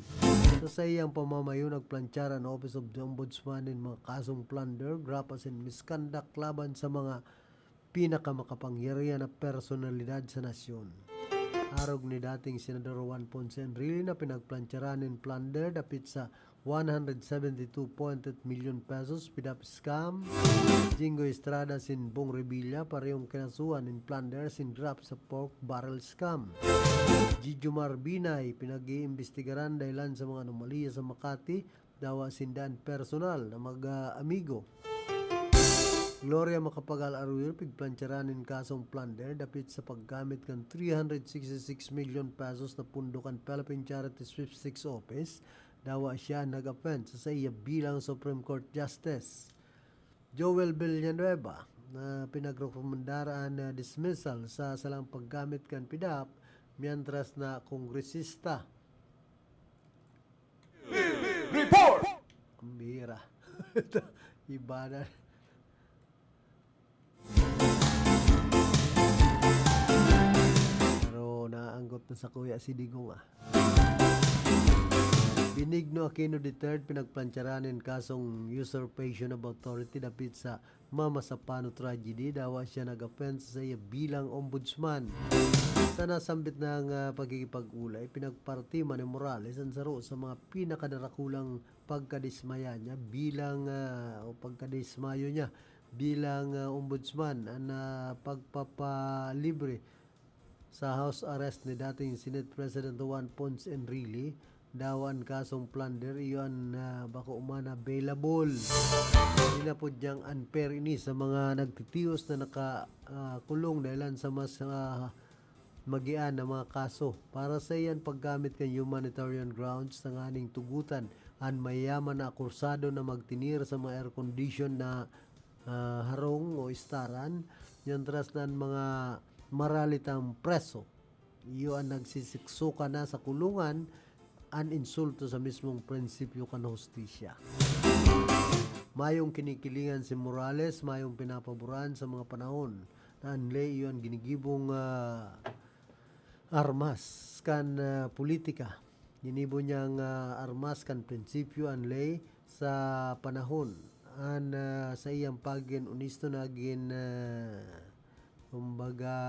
Sa saiyang pamamayo, nagplantiyar an Office of the Ombudsman nin mga kasong plunder, graft asin misconduct laban sa mga pinakamakapangyarihan na personalidad sa nasyon. Arog ni dating Senador Juan Ponce Enrile na pinagplantyaran nin plunder dapit sa one hundred seventy two point eight million pesos pidap scam, Jingo Estrada asin Bong Revilla parehong kinasuhan nin plunder asin graft sa pork barrel scam. Jijomar Binay pinag-iimbestigaran dahilan sa mga anomalya sa Makati, dawa sinda an personal na mag-amigo. Gloria Macapagal Arroyo pigplantyaran nin kasong plunder dapit sa paggamit kan three hundred sixty six million pesos na pundo kan Philippine Charity Sweepstakes Office, dawa siya nag-offend sa saiya bilang Supreme Court Justice. Joel Villanueva na pinagrekomendar an, ah, dismissal sa salang paggamit kan pidap, mientras na kongresista. Report! Ang bihira. Iba na. Pero naanggot na sa kuya si Digong, ah. Benigno Aquino the third pinagplantyaran nin kasong usurpation of authority dapit sa Mama Sapano tragedy, dawa siya nag-offend sa iya bilang ombudsman. Sa nasambit na nga pagkikipag-olay, pinagpartima ni Morales an saro sa mga pinakadarakulang pagkadismaya niya bilang, ah, o pagkadismayo niya bilang, ah, ombudsman, an, ah, pagpapalibre sa house arrest ni dating Senate President Juan Ponce Enrile, dawa an kasong plunder, iyo an, ah, bako man available. Inapod niyang unfair ini sa mga nagtitios na naka, ah, kulong dahilan sa mas, ah, magian na mga kaso. Para sa iyan, paggamit kan humanitarian grounds tanganing tugutan an mayaman na akusado na magtinir sa mga air condition na, ah, harong o istaran, mientras na an mga maralitang preso, iyo an nagsisiksukan na sa kulungan, an insulto sa mismong prinsipyo kan hustisya. Mayong kinikilingan si Morales, mayong pinapaboran sa mga panahon na an ley iyo an ginigibong, ah, armas kan, ah, politika. Ginibo niyang, ah, armas kan prinsipyo an ley sa panahon. An, ah, saiyang pagigin onesto nagin, ah, kumbaga,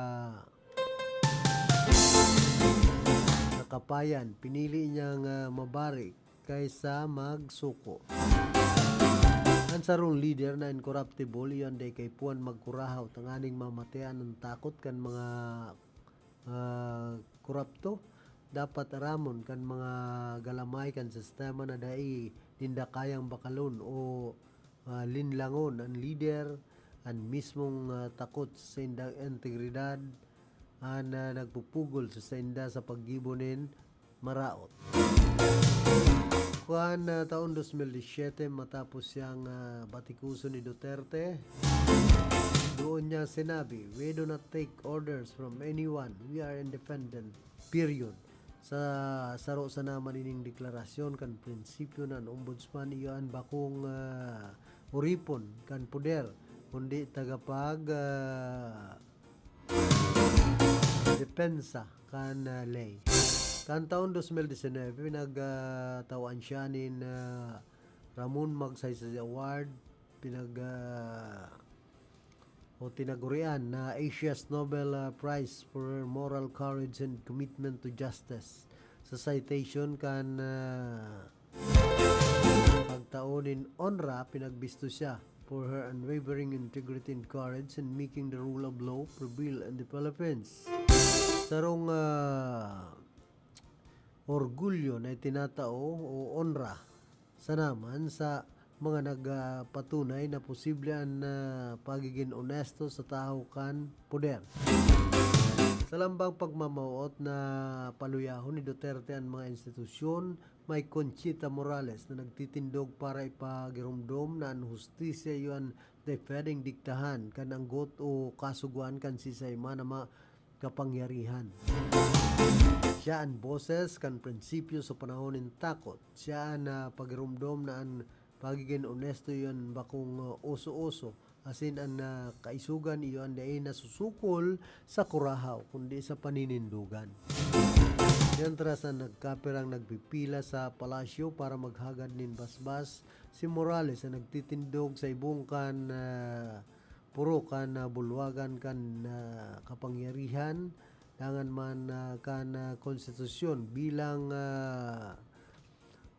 kakapayan, pinili niyang, ah, mabari kaysa magsuko. An sarong lider na incorruptible, iyo an dai kaipuhan magkurahaw tanganing mamatean an takot kan mga, ah, korupto. Dapat aramon kan mga galamay kan sistema na dai ninda kayang bakalon o, ah, linlangon an lider, an mismong, ah, takot sa indang integridad, an, ah, nagpupugol sa sainda sa paggibo nin maraot. Kan, ah, taon dos mil disiyete, matapos siyang, ah, batikuson ni Duterte, doon niya sinabi, "We do not take orders from anyone. We are independent, period." Sa saro sana man ining deklarasyon kan prinsipyo na an ombudsman iyo an bakong, ah, oripon kan poder, kundi tagapag, ah, depensa kan, ah, ley. Kan taon dos mil disinebe, pinag, ah, tawaan siya nin, ah, Ramon Magsaysay Award, pinag, ah, o tinagurian na Asia's Nobel, ah, Prize for her moral courage and commitment to justice. Sa citation kan, ah, pagtao nin onra, pinagbisto siya for her unwavering integrity and courage in making the rule of law prevail in the Philippines. Sarong, ah, orgulyo na itinatao o onra sana man sa mga nagpatunay na posible an, ah, pagigin onesto sa tawo kan poder. Sa lambang pagmamawot na paluyahon ni Duterte an mga institusyon, may Conchita Morales na nagtitindog para ipagiromdom na an hustisya iyo an dapat diktahan kan anggot o kasugwan kan sisay man na ma-, kapangyarihan. Siya an boses kan prinsipyo sa panahon nin takot. Siya an, ah, pagiromdom na an pagigin onesto iyo an bakong, ah, oso-oso, asin an, ah, kaisogan iyo an dai nasusukol sa kurahaw, kundi sa paninindogan. Mientras na nagkapirang nagpipila sa palasyo para maghagad nin basbas, si Morales an nagtitindog sa ibong kan, ah, puro kan, ah, bulwagan kan, ah, kapangyarihan, dangan man, ah, kan, ah, konstitusyon bilang, ah,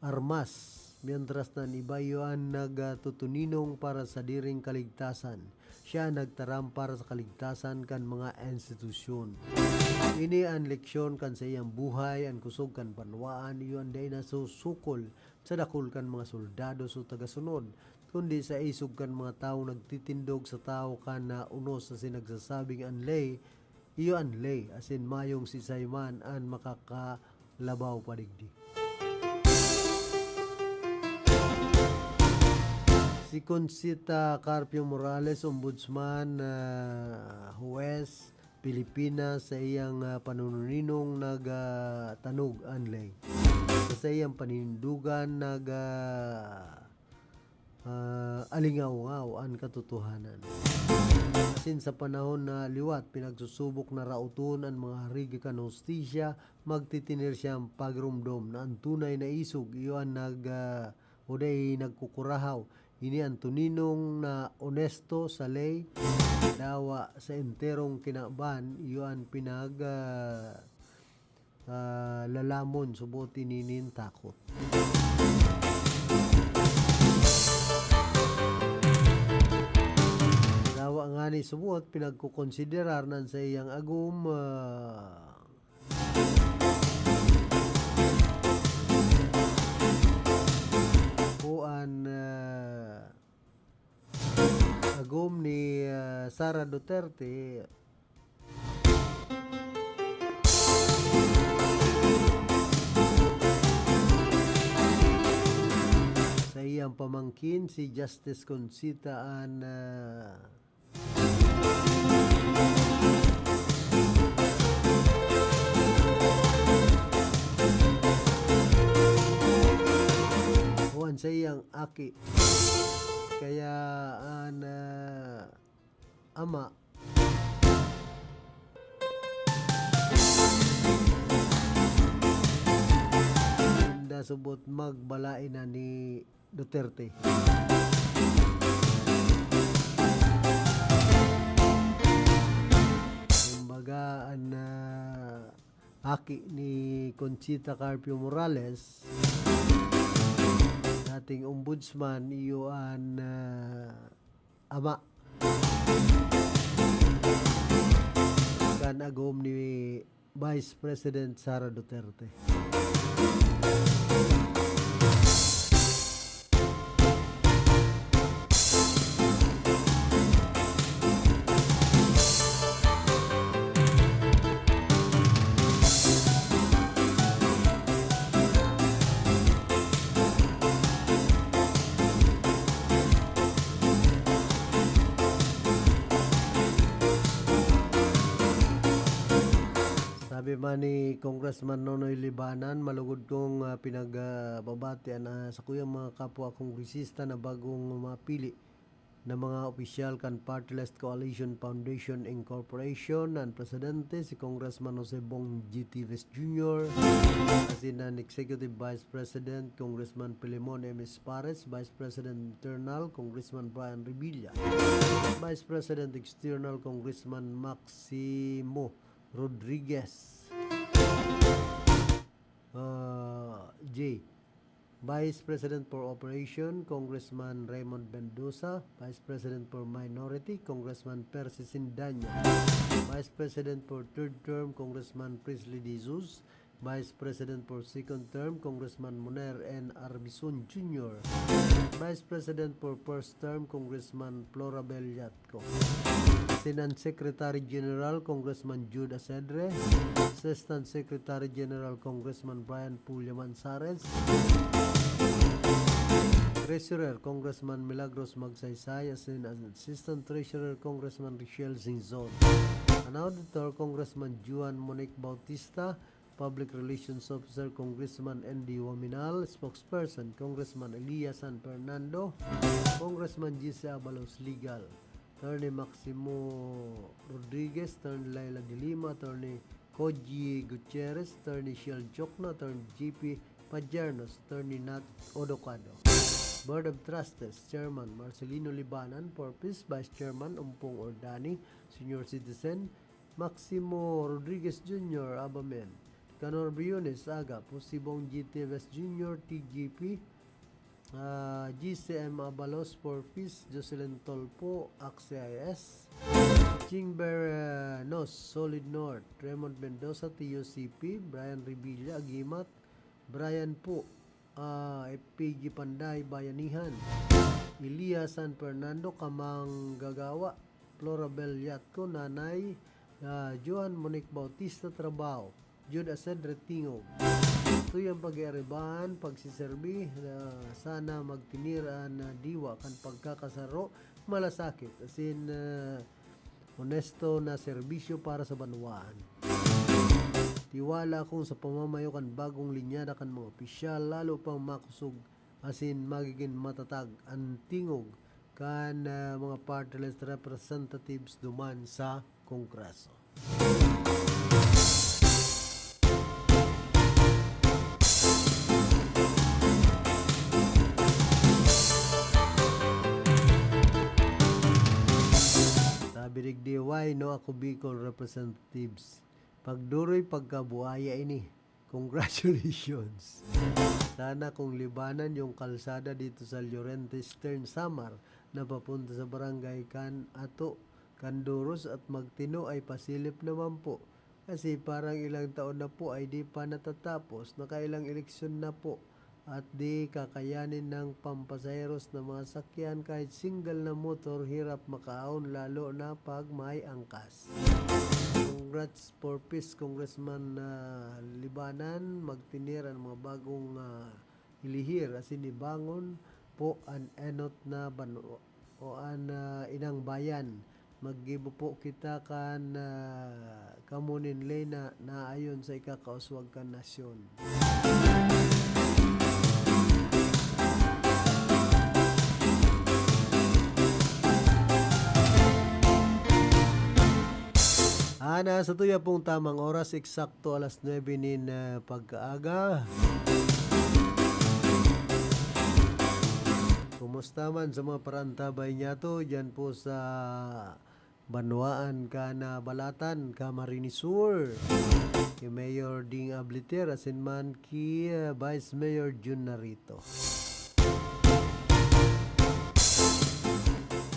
armas, mientras na an iba iyo an nagtutuninong para sa sadiring kaligtasan. Siya an nagtaram para sa kaligtasan kan mga institusyon. Ini an leksyon kan saiyang buhay, an kusog kan banwaan, iyo an dai nasusukol sa dakul kan mga soldados o tagasunod, kundi sa isog kan mga tawong nagtitindog sa tawo kan na unos asin nagsasabing an ley, iyo an ley, asin mayong sisay man an makakalabaw pa digdi. Si Conchita Carpio Morales, ombudsman, ah, huwes, Pilipinas, sa iyang, ah, panununinong nagtanog an ley. Sa iyang paninindogan, nag, ah, ah, alingawngaw an katotohanan. Asin sa panahon na liwat, pinagsusubok na raoton an mga hariga kan hustisya, magtitiner siyang pagromdom na an tunay na isog iyo an nag, ah, o dai nagkukurahaw. Ini an tuninong na onesto sa ley, dawa sa enterong kinaban, iyo an pinag, ah, ah, lalamon subot ini nin takot. Dawa ngani subot pinagkokonsiderar nan saiyang agom, ah, o an, ah, agom ni, ah, Sara Duterte. Sa iyang pamangkin, si Justice Conchita an, ah, o an saiyang aki. Kaya an, ah, ama, inda subot magbalain na ni Duterte. Kumbaga, an, ah, aki ni Conchita Carpio Morales, dating ombudsman, iyo an, ah, ama kan agom ni Vice President Sara Duterte. Sabi man ni Congressman Nonoy Libanan, malugod kong, ah, pinagbabati an, ah, sakuyang mga kapwa kongresista na bagong mapili na mga opisyal kan Partiless Coalition Foundation Incorporation, an presidente, si Congressman Jose Bong Gitives Junior, asin an Executive Vice President, Congressman Filemon M. Espares, Vice President Internal, Congressman Brian Revilla, Vice President External, Congressman Maximo Rodriguez, ah, J. Vice President for Operation, Congressman Raymond Mendoza, Vice President for Minority, Congressman Percy Sindaña, Vice President for Third Term, Congressman Priestley De Jesus, Vice President for second term, Congressman Moner N. Arbizon Junior Vice President for first term, Congressman Florabel Yatco. Assistant Secretary General, Congressman Jude Asedre. Assistant Secretary General, Congressman Brian Pulla Manzares. Treasurer, Congressman Milagros Magsaysay. Asin Assistant Treasurer, Congressman Richelle Singzon. An Auditor, Congressman Juan Monic Bautista. Public Relations Officer, Congressman Andy Waminal. Spokesperson, Congressman Elias San Fernando. Congressman G C Abalos. Legal, Attorney Maximo Rodriguez, Attorney Laila de Lima, Attorney Koji Gutierrez, Attorney Shell Jokno, Attorney J P Pajernos, Attorney Nat Odocado. Board of Trustees, Chairman Marcelino Libanan Porpis, Vice Chairman Umpong Ordani, Senior Citizen, Maximo Rodriguez Junior, Abamen, Canor Briones, Aga, Pusibong G T Vez Junior, T G P, ah, G C M Abalos, Porpis, Jocelyn Tolpo, Axe I S, Chingber, ah, Nos, Solid North, Raymond Mendoza, T U C P, Brian Revilla, Agimat, Brian Pu, ah, F P G Panday, Bayanihan, Elias San Fernando, Kamanggagawa, Florabel Yatco, Nanay, ah, Johan Monic Bautista, Trabaho, Jude Asedre, Tingog. Tuyang pag-iaribahan, pagsiserbi, ah, sana magtinir an, ah, diwa kan pagkakasaro, malasakit, asin, ah, onesto na serbisyo para sa banwaan. Tiwala akong sa pamamayo kan bagong linyada kan mga opisyal, lalo pang makosog asin magigin matatag an tingog kan, ah, mga party list representatives duman sa Kongreso. Sabi digdi, "Why no ako Bicol representatives? Pagduroy pagkabuaya ini." Congratulations! Sana kung libanan yung kalsada dito sa Llorente Eastern Samar na papunta sa barangay kan Ato, Canduros at Magtino ay pasilip naman po. Kasi parang ilang taon na po ay di pa natatapos, nakailang eleksyon na po. At di kakayanin ng pampasaheros na mga sakyan, kahit single na motor, hirap makaahon, lalo na pag may angkas. Congrats for peace, Congressman, ah, Libanan. Magtinir ang mga bagong, ah, hilihir, asin ibangon po an enot na banwa o an, ah, inang bayan. Maggibo po kita kan, ah, kamo nin ley na naayon sa ikakauswag kan nasyon. Ana, sa tuya pong tamang oras, eksakto alas nuebe nin, ah, pagkaaga. Kumusta man sa mga parantabay niyato diyan po sa banwaan kan, ah, Balatan, Camarines Sur? Ki Mayor Ding Abliter, asin man ki, ah, Vice Mayor Jun Narito.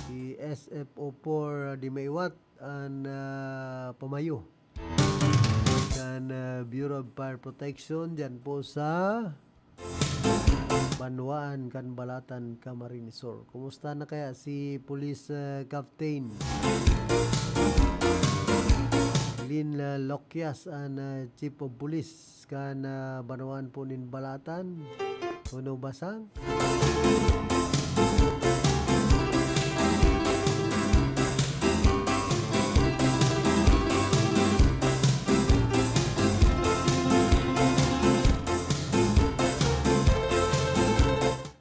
Ki S F O four, ah, di maiwat an, ah, pamayo kan, ah, Bureau of Fire Protection diyan po sa banwaan kan Balatan, Camarines Sur. Kumusta na kaya si Police, ah, Captain Lin, ah, Loquias, an, ah, Chief of Police kan, ah, banwaan po nin Balatan? Kuno Basang?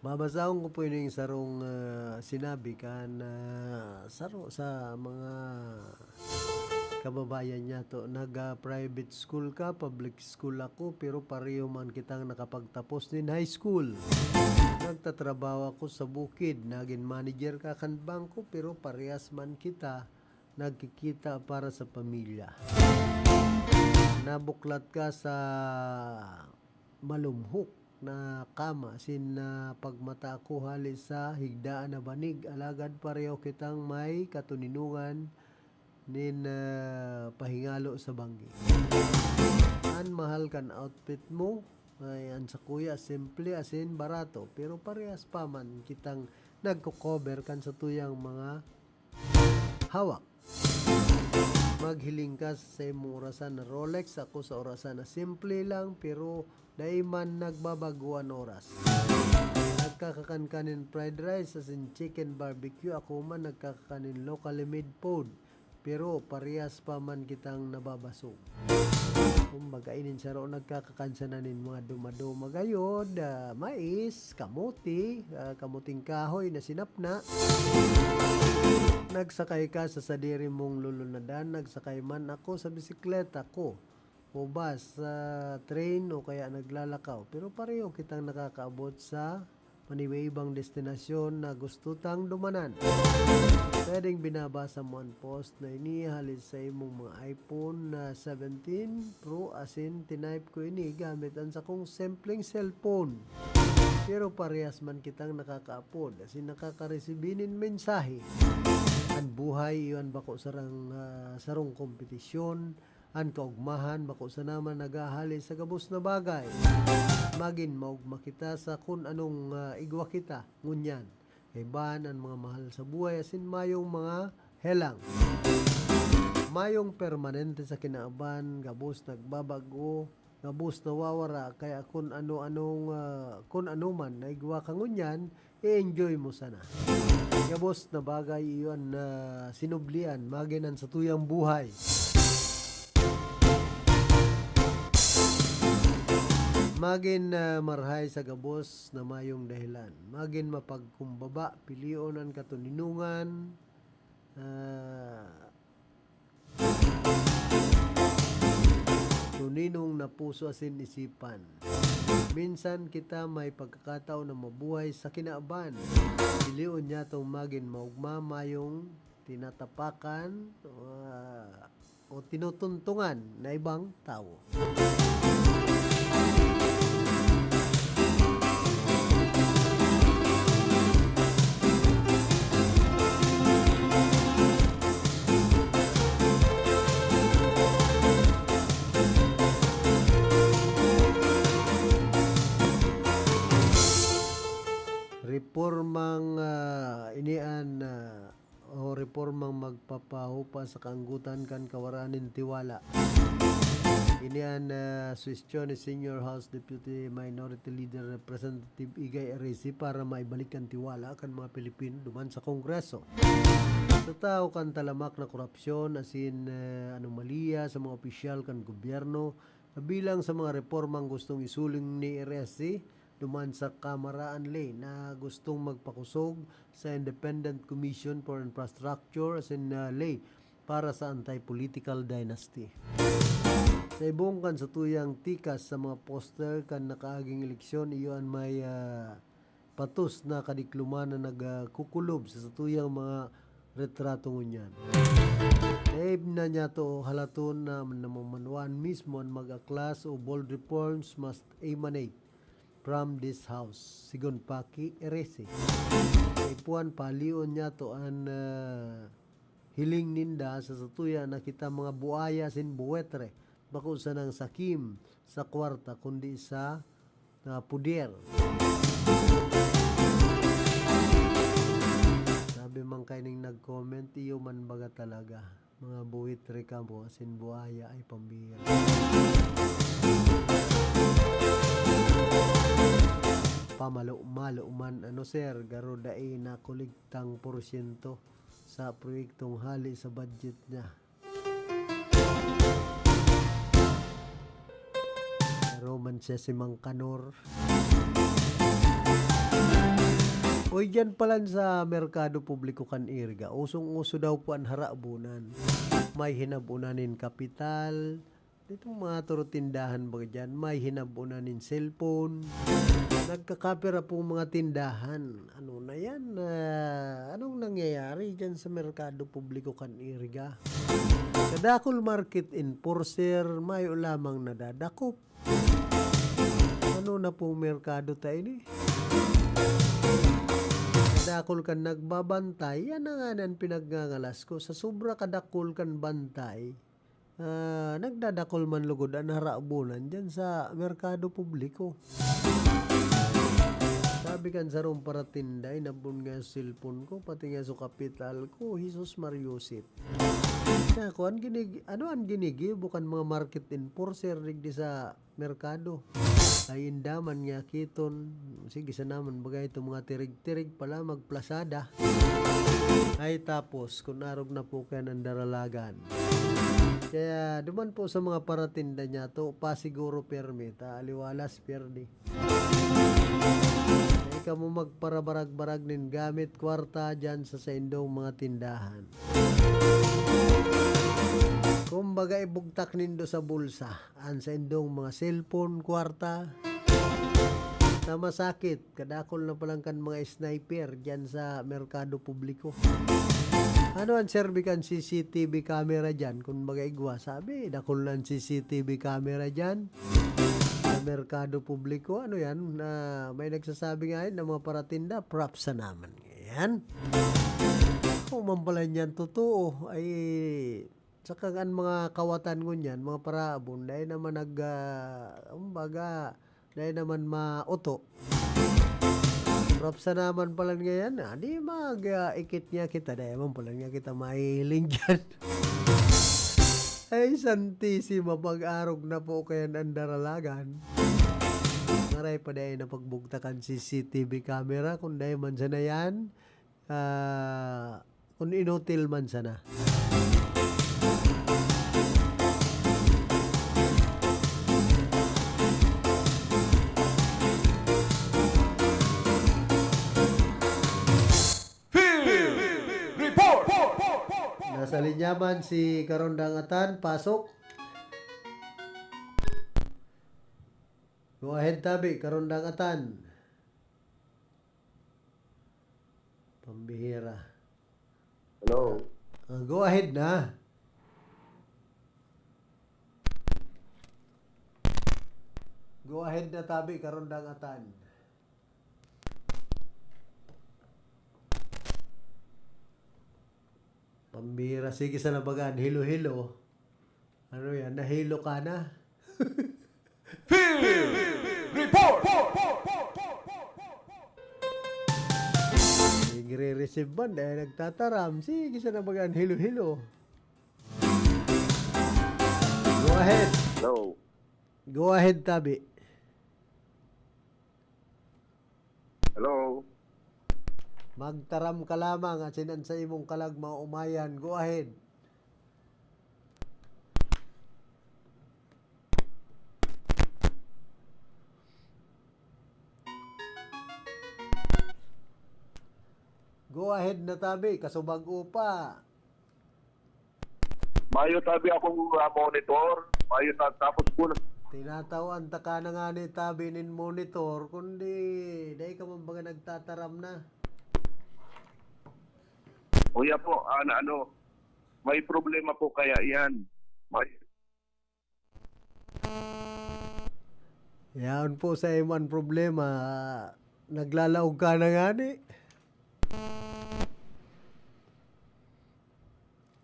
Babasahon ko po yung sarong, ah, sinabi kan, ah, saro sa mga kababayan niyato. Nag, ah, private school ka, public school ako, pero pareho man kitang nakapagtapos nin high school. Nagtatrabaho ako sa bukid, nagin manager ka kan bangko, pero parehas man kita nagkikita para sa pamilya. Nabuklat ka sa malumhok na kama, asin na pagmata ako hali sa higdaan na banig, alagad pareho kitang may katoninongan nin, ah, pahingalo sa banggi. An mahal kan outfit mo, ay, an sakuya, simple asin barato, pero parehas pa man kitang nagko-cover kan satuyang mga hawak. Maghiling ka sa imong orasan na Rolex, ako sa orasan na simple lang, pero dai man nagbabago an oras. Nagkakakan ka nin fried rice asin chicken barbecue, ako man nagkakakan nin locally made food. Pero parehas pa man kitang nababasog. Kumbaga, inin saro nagkakakan sana nin mga dumaduma gayod, ah, mais, kamote, ah, kamuting kahoy na sinapna. Nagsakay ka sa sadiri mong lulunadan, nagsakay man ako sa bisikleta ko, o bus, sa train, o kaya naglalakaw. Pero pareho kitang nakakaabot sa manibaibang destinasyon na gusto tang dumanan. Pwedeng binabasa mo an post na ini hali sa imong mga iPhone na seventeen Pro, asin tinype ko ini gamit an sakong simpleng cellphone. Pero parehas man kitang nakakaapod asin nakakaresibi nin mensahe. An buhay iyo an bako sarang, ah, sarong kompetisyon. An kaogmahan bako sana man naghahali sa gabos na bagay. Magin maogma kita sa kun anong, ah, igwa kita ngunyan. Kaibahan an mga mahal sa buhay asin mayong mga helang. Mayong permanente sa kinaban, gabos nagbabag-o, gabos nawawara, kaya kun ano-anong, ah, kun ano man na igwa ka ngunyan, i-enjoy mo sana. Gabos na bagay iyo an, ah, sinublian, magin an satuyang buhay. Magin, ah, marahay sa gabos na mayong dahilan. Magin mapagkumbaba, pilion an katoninongan, ah, toninong na puso asin isipan. Minsan kita may pagkakataon na mabuhay sa kinaban. Pilion niyatong magin maogma, mayong tinatapakan, ah, o tinutuntungan na ibang tawo. Reformang, ah, ini an, ah, o reformang magpapahupa sa kaanggotan kan kawaraan nin tiwala. Ini an, ah, suhestyon ni Senior House Deputy Minority Leader Representative Igay Arisi para maibalik an tiwala kan mga Pilipino duman sa Kongreso. Sa tawo kan talamak na korupsyon asin, ah, anomalya sa mga opisyal kan gobyerno, kabilang sa mga reformang gustong isuling ni Arisi, duman sa Kamara an ley na gustong magpakosog sa Independent Commission for Infrastructure asin, ah, ley para sa anti-political dynasty. Sa ibong kan satuyang tikas sa mga poster kan nakaaging eleksyon, iyo an may, ah, patos na kadikloman na nagkukulob sa satuyang mga retrato ngunyan. Dai na niyato halaton na namamanwaan mismo an mag-aklas o bold reforms must emanate from this house, sigon pa ki Arisi. Kaipuhan, pahalion niyato an, ah, hiling ninda sa satuya na kita mga buaya asin buwetre, bako sanang sakim sa kwarta, kundi sa, ah, puder. Sabi man kaining nag-comment, iyo man baga talaga. Mga buwitre kamo, asin buaya ay pambihira. Pamalo-malo man, ano, sir, garo dai nakolektang porsyento sa proyektong hali sa budget niya. Pero man siya si Mang Kanor. Uy, diyan palan sa merkado publiko kan Iriga, usong-uso daw po an harabunan. May hinabunan nin kapital. Itong mga turo tindahan ba diyan, may hinabunan nin cellphone. Nagkakapira pong mga tindahan. Ano na yan? Ah, anong nangyayari diyan sa merkado publiko kan Iriga? Sa Dakul Market Enforcer, mayo lamang nadadakop. Ano na pong merkado ta ini? Dakul kan nagbabantay, yan na nga an pinagngangalas ko. Sa sobra kadakul kan bantay, ah, nagdadakul man lugod an harabonan diyan sa merkado publiko. Sabi kan sarong paratinda, inabon nga cellphone ko, pati nga sa kapital ko, Jesus Mariosep. Kaya ko, an ginig-, ano an ginigibo kan mga market enforcer digdi sa merkado? Ay, inda man nga kiton. Sige, sana man bagay itong mga tirig-tirig pala, magplasada. Ay, tapos, kung arog na po kayan ang daralagan. Kaya, duman po sa mga paratinda niya, to, pasiguro permi, ta aliwalas, perdi. Ay, kamo magparabarag-barag nin gamit, kwarta, dyan sa saindong mga tindahan. Kumbaga, ibugtak nindo sa bulsa an saindong mga cellphone, kwarta, na masakit, kadakol na palang kan mga sniper dyan sa merkado publiko. Ano an serbi kan C C T V camera dyan? Kung baga igwa, sabi, dakol na an C C T V camera dyan sa merkado publiko. Ano yan? Na may nagsasabi nga yun ng mga paratinda, props na naman. Yan. Kung man pala niyan totoo, ay saka an mga kawatan ngunyan, mga paraabon, dai naman nag, ah, kumbaga, dai naman mauto. Props na naman pala ngayon, ah, di mag, ah, ikit niya kita, dai man pala niya kita mahihiling dyan. Ay, Santisima, pag-arog na po kayan ang daralagan. Maray pa dai na pagbugtakan C C T V camera, kung dai man sana yan, ah, kung inutil man sana. Field Report! Nasa linya man si Karondang Atan, pasok. Go ahead, tabi, Karondang Atan. Pambihira. Hello. Ah, go ahead na. Go ahead na, tabi, Karondang Atan. Pambihira. Sige, sa labagan. Hilo-hilo. Ano yan? Nahilo ka na? Field Report! Nagre-receive man, dahil nagtataram. Sige, sa labagan. Hilo-hilo. Go ahead. Hello. Go ahead, tabi. Hello. Magtaram ka lamang asin an sa imong kalag maomayan. Go ahead. Go ahead na, tabi, kasubag-o pa. Mayo tabi akong, ah, monitor. Mayo ta-, tapos po na. Tinatawan ta ka na nga ni tabi nin monitor, kundi dai ka man baga nagtataram na. Kuya po, ah, na ano, may problema po kaya yan. May Yaon po sa imo an problema. Naglalaog ka na ngani.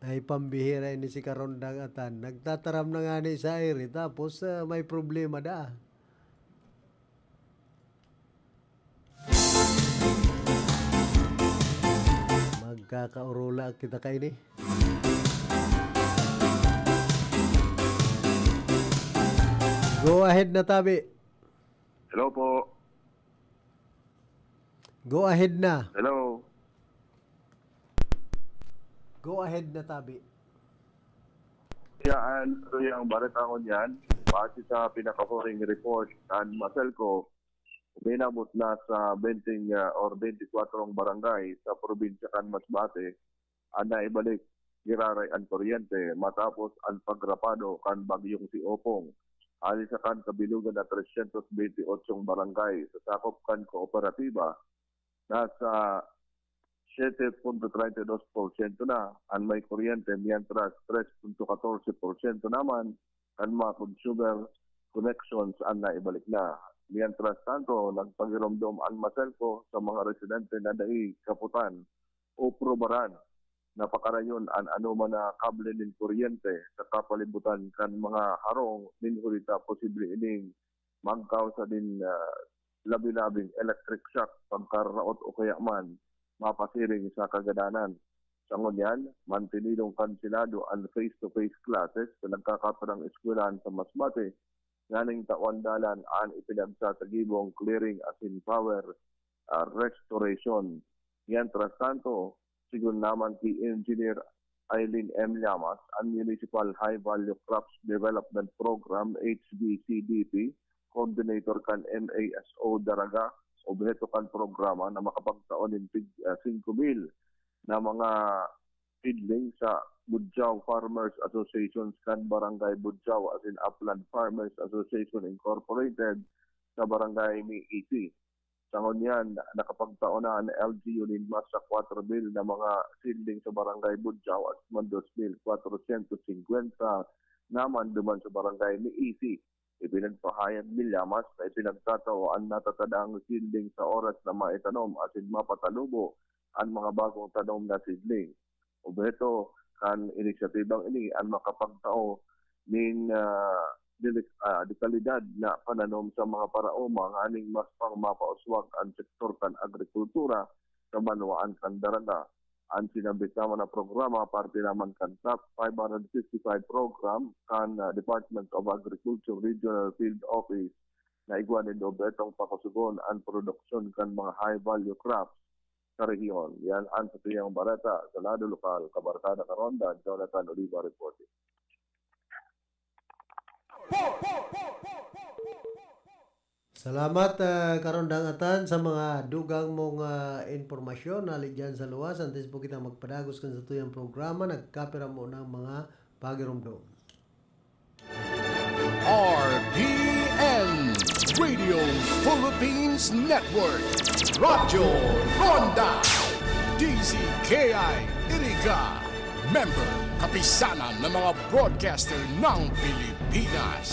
Ay, pambihira ini si Karondang Atan. Nagtataram na ngani sa aire, tapos, ah, may problema da. Magkakaurula kita kaini. Go ahead na, tabi. Hello po. Go ahead na. Hello. Go ahead na, tabi. Yan, so yung bareta ko niyan, base sa pinakahuring report kan Maselco, uminabot na sa twenty, ah, or twenty-four barangay sa probinsya kan Masbate an naibalik giraray an kuryente matapos an pagrapado kan bagyong si Opong. Hali sa kan kabilugan na tresyentos bente otsong barangay sa sakop kan kooperatiba, nasa siyete punto treinta y dos porsyento na an may kuryente, mientras tres punto katorse porsyento naman kan mga consumer connections an naibalik na. Mientras tanto, nagpagiromdom an MASELCO sa mga residente na dai kaputan o prubaran na pakarayon an anoman na kable nin kuryente sa kapalibutan kan mga harong nin huli ta posible ining magkausa nin, ah, labi-labing electric shock, pagkararaot o kaya man mapasiring sa kagadanan. Sa ngunyan, mantenidong kanselado an face-to-face classes sa nagkakapirang eskwelahan sa Masbate, nganing tawan dalan an ipinagsasagibong clearing asin power, ah, restoration. Mientras tanto, sigon naman ki Engineer Eileen M. Llamas, an Municipal High Value Crops Development Program, H V C D P, coordinator kan M A S O Daraga, obheto kan programa na makapagtao nin tig, ah, singko mil na mga seedling sa Budjao Farmers Associations kan Barangay Budjao asin Upland Farmers Association Incorporated sa Barangay Miisi. Sa ngunyan, nakapagtao na an L G U nin mas sa kwatro mil na mga seedling sa Barangay Budjao at man dos mil kwatrosyentos singkwenta naman duman sa Barangay Miisi. Ipinagpahayag ni Llamas na ipinagtatao an natatadaang seedling sa oras na maitanom asin mapatalubo an mga bagong tanom na seedling. Obheto kan inisyatibang ini an makapagtao nin, ah, delik-, ah, dekalidad na pananom sa mga paraoma nganing mas pang mapauswag an sektor kan agrikultura sa banwaan kan Daraga. An sinambit naman na programa parte naman kan top five hundred fifty-five program kan, ah, Department of Agriculture Regional Field Office na igwa nin obhetong pakusugon an produksyon kan mga high-value crops sa rehiyon. Yan an satuyang bareta sa lado lokal. Kabarkada Karonda, Jonathan Oliva reporting. Salamat, ah, Karondang Atan, sa mga dugang mong, ah, impormasyon. Hali dyan sa luwas, antes po kita magpadagos kan satuyang programa, nagkapira mo ng mga pagiromdom. R P N, Radio Philippines Network, Radyo Ronda, D Z K I Iriga, member, Kapisanan ng mga Broadcaster ng Pilipinas.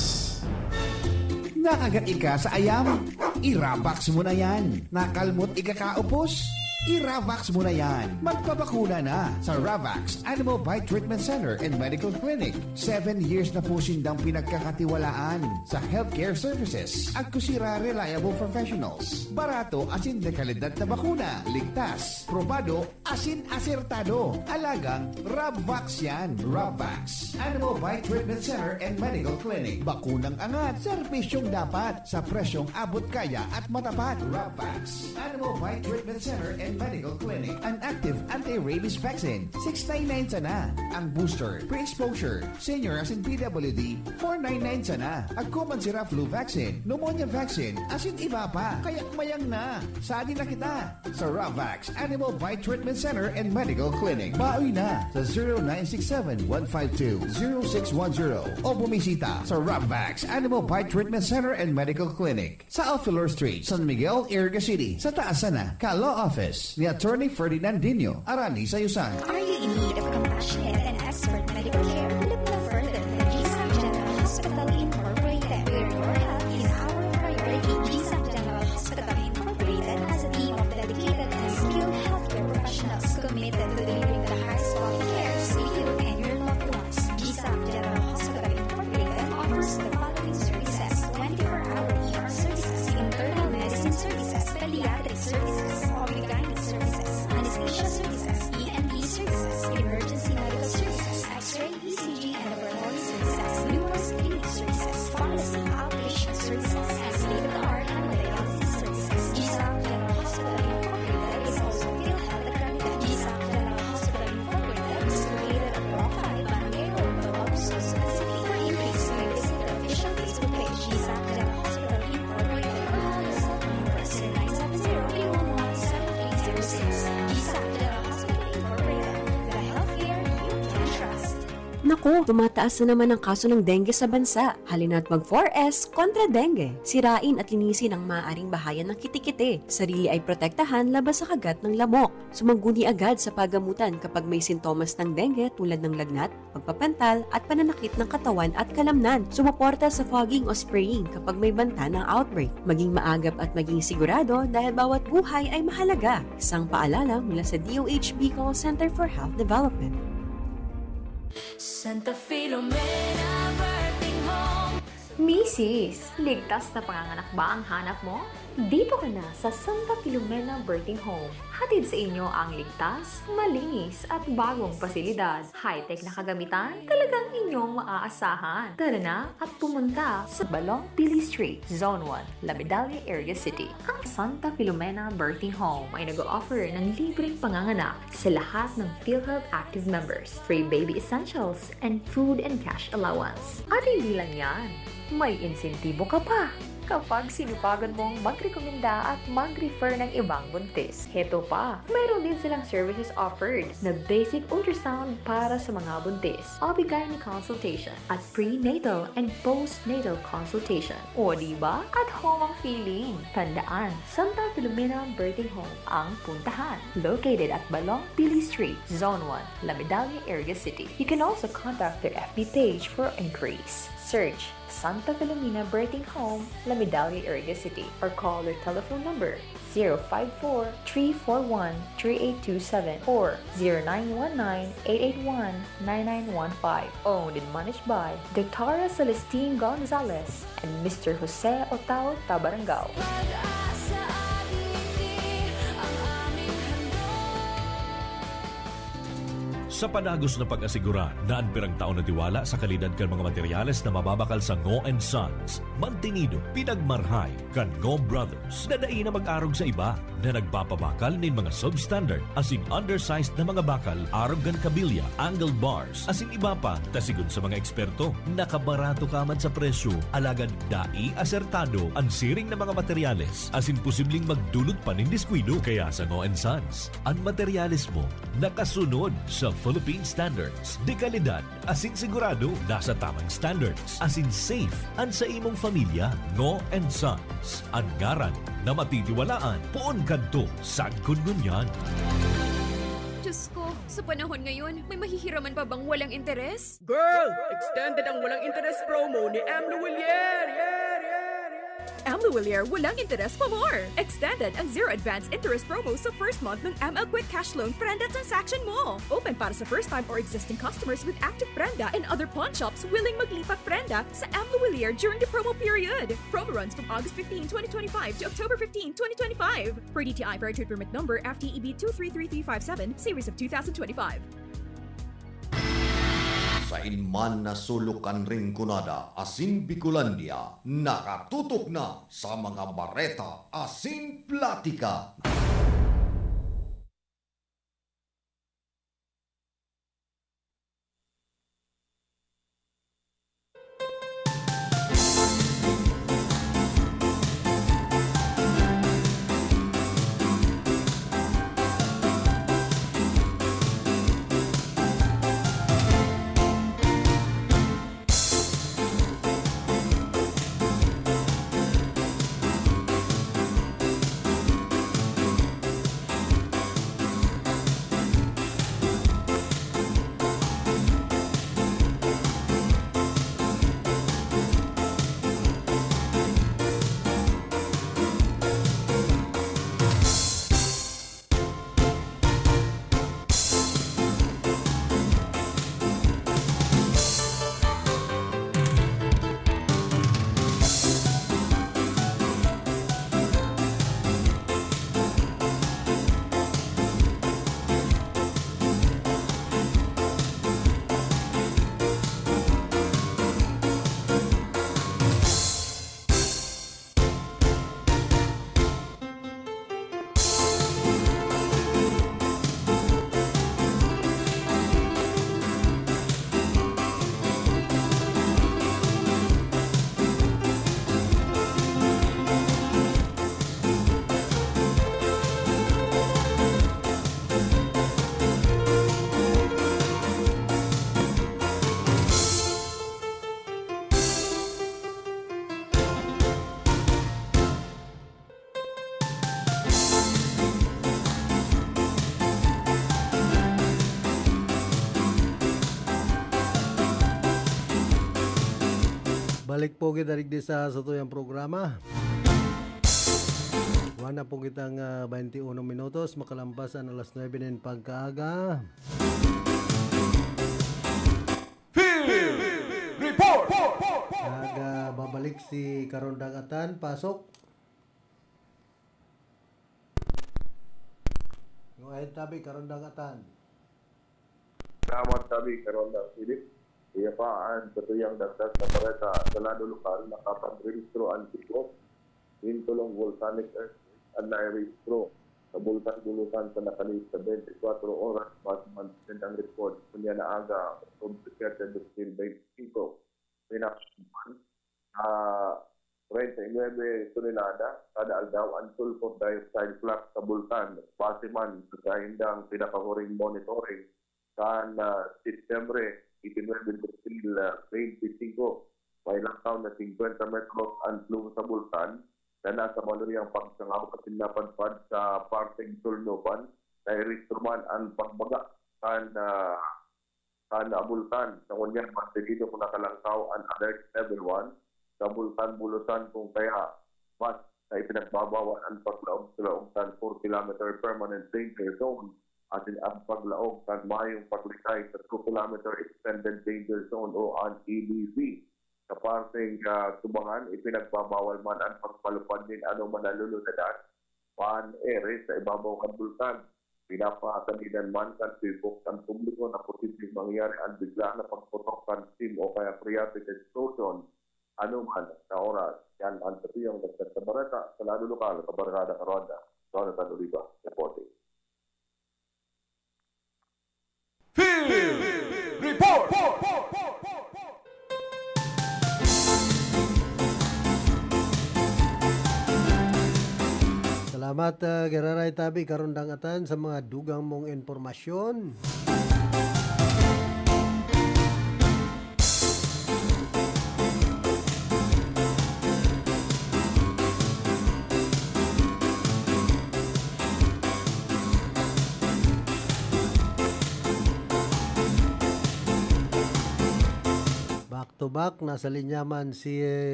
Nakagat ika sa ayam? I-Ravax mo na yan. Nakalmot ika kaupos? I-Ravax mo na yan. Magpabakuna na sa Ravax Animal Bite Treatment Center and Medical Clinic. Seven years na po sindang pinagkakatiwalaan sa healthcare services. Agkusira reliable professionals. Barato asin dekalidad na bakuna. Ligtas, probado, asin asertado. Alagang Rabvax yan. Rabvax Animal Bite Treatment Center and Medical Clinic. Bakunang angat, serbisyong dapat, sa presyong abot kaya at matapat. Rabvax Animal Bite Treatment Center and Medical Clinic. An active anti-rabies vaccine, six nine nine sana. Ang booster, pre-exposure, senior asin P W D, four nine nine sana. Agkuman sira flu vaccine, pneumonia vaccine, asin iba pa. Kaya mayang na. Sadi na kita sa Ravax Animal Bite Treatment Center and Medical Clinic. Baoy na sa zero nine six seven, one five two, zero six one zero o bumisita sa Ravax Animal Bite Treatment Center and Medical Clinic sa Alfilor Street, San Miguel, Iriga City, sa taas sana ka Law Office ni Attorney Ferdinand Dino, Arani Sayusan. Are you in need of compassionate and expert medical care? Look no further than G S A P General Hospital Incorporated, where your health is our priority. G S A P General Hospital Incorporated has a team of dedicated and skilled healthcare professionals committed to delivering the highest quality care to you and your loved ones. G S A P General Hospital Incorporated offers the following services: twenty-four-hour E R services, internal medicine services, pediatric services, O B G Y N services, anesthesia services, E N T services, emergency medical Naku, tumataas na naman ang kaso ng dengue sa bansa. Halina't mag four S kontra dengue. Sirain at linisin ang maaaring bahayan ng kitikite. Sarili ay protektahan laban sa kagat ng lamok. Sumangguni agad sa pagamutan kapag may sintomas ng dengue tulad ng lagnat, pagpapantal, at pananakit ng katawan at kalamnan. Sumuporta sa fogging o spraying kapag may banta ng outbreak. Maging maagap at maging sigurado dahil bawat buhay ay mahalaga. Isang paalala mula sa D O H Bicol Center for Health Development. Santa Filomena Birthing Home. Misis, ligtas na panganganak ba ang hanap mo? Dito ka na sa Santa Filomena Birthing Home. Hatid sa inyo ang ligtas, malinis at bagong pasilidad. High-tech na kagamitan, talagang inyong maaasahan. Tara na at pumunta sa Balong Pili Street, Zone one, La Medalla, Iriga City. Ang Santa Filomena Birthing Home ay nag-o-offer ng libreng panganganak sa lahat ng PhilHealth Active members, free baby essentials, and food and cash allowance. At hindi lang yan, may insentibo ka pa kapag sinupagan mong magrekomenda at mag-refer ng ibang buntis. Heto pa, mayroon din silang services offered na basic ultrasound para sa mga buntis, O B-gyne consultation, at prenatal and postnatal consultation. O di ba? At home ang feeling. Tandaan, Santa Filomena Birthing Home ang puntahan. Located at Balong Pili Street, Zone one, La Medalla, Iriga City. You can also contact their F B page for inquiries. Search Santa Filomena Birthing Home, La Medalla, Iriga City, or call their telephone number zero five four, three four one, three eight two seven or zero nine one nine, eight eight one, nine nine one five. Owned and managed by Doctora Celestine Gonzalez and Mister Jose Otao Tabarangao. Pag-asa at ngiti ang aming handog. Sa padagos na pag-asigurar na an pirang taon na tiwala sa kalidad kan mga materyales na mababakal sa Ngo and Sons, mantinido, pinagmarhay kan Ngo Brothers na dai na mag-arog sa iba na nagpapabakal nin mga substandard asin undersized na mga bakal arog kan kabilya, angled bars, asin iba pa, ta sigon sa mga eksperto, nakabarato ka man sa presyo, alagad dai asertado an siring na mga materyales asin posibleng magdulot pa nin diskuido. Kaya sa Ngo and Sons, an materyales mo nakasunod sa Philippine standards de kalidad asin sigurado nasa tamang standards asin safe an sa imong pamilya. Ngo and Sons, an ngaran na matitiwalaan poon kadto sagkod ngunyan. Diyos ko, sa panahon ngayon, may mahihiraman pa bang walang interes? Girl, extended ang walang interes promo ni M. Luwilier! Yeah, yeah, yeah! M. Luwilier, walang interes pa more! Extended ang zero advance interest promo sa first month ng M L Quick Cash Loan Prenda transaction mo! Open para sa first time or existing customers with active Prenda and other pawn shops willing maglipat Prenda sa M. Luwilier during the promo period. Promo runs from August fifteen, twenty twenty-five to October fifteen, twenty twenty-five. Per D T I Fair Trade Permit Number F T E B two three three three five seven, Series of two thousand twenty-five. Sain man na sulok kan Rinconada asin Bicolandia, nakatutok na sa mga bareta asin platika. Balik po kita digdi sa satuyang programa. Wala na po kitang, ah, twenty-one minutos, makalampas an alas nuebe nin pagkaaga. Field Report! Nagbabalik si Karondang Atan, pasok. Go ahead, tabi, Karondang Atan. Salamat, tabi, Karondang Philip. Iya pa an satuyang dagdag na bareta sa lado lokal, nakapagrehistro an Sigo nin tolong volcanic earthquake an nairehistro sa Bulkan Bulusan sa nakalihis na twenty-four oras. Base man sa sendang report, kunya na aga, October thirty, dos mil bente singko, pinaksuban sa treinta y nuebe tonelada kada aldaw an sulfur dioxide flux sa bulkan. Base man sa saindang pinakahuring monitoring kan, ah, Setyembre diecinuebe, dos mil bente singko, may langkaw na singkwenta metros an fluho sa bulkan na nasa maluyang pagsangaw asin napadpad sa parteng sulnupan. Nairehistro man an pagbaga kan, ah, kan, ah, bulkan. Sa ngunyan, mantenido kun nakalangkaw an Alert Level one sa Bulkan Bulusan, kun kaya mas na ipinagbabawal an paglaog sa laog kan four kilometer permanent danger zone asin an paglaog kan mayong paglikay sa two kilometer extended danger zone o an E D Z. Sa parteng, ah, tubangan, ipinagbabawal man an pagpalupad nin anoman na lulunadan pan ere sa ibabaw kan bulkan. Pinapasalinan man kan P H I VOLCS an publiko na posibleng mangyari an bigla na pagputok kan steam o kaya phreatic explosion anoman na oras. Yan an satuyang dagdag na bareta sa lado lokal, Kabarkada Karonda. Jonathan Oliva, reporting. Field Report! Salamat, ah, giraray tabi, Karondang Atan, sa mga dugang mong impormasyon. Back to back, nasa linya man si,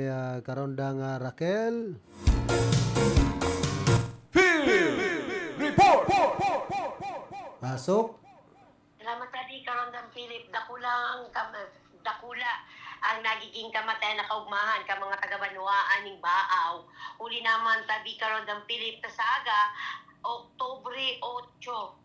ah, Karondang, ah, Raquel. Field Report! Pasok. Salamat, Tabi Karondang Philip. Dakulang kam-, dakula ang nagiging kamatayan na kaugmahan kan mga taga-banwaan ning Baaw. Huli naman, Tabi Karondang Philip, ta sa aga, Oktubre otso,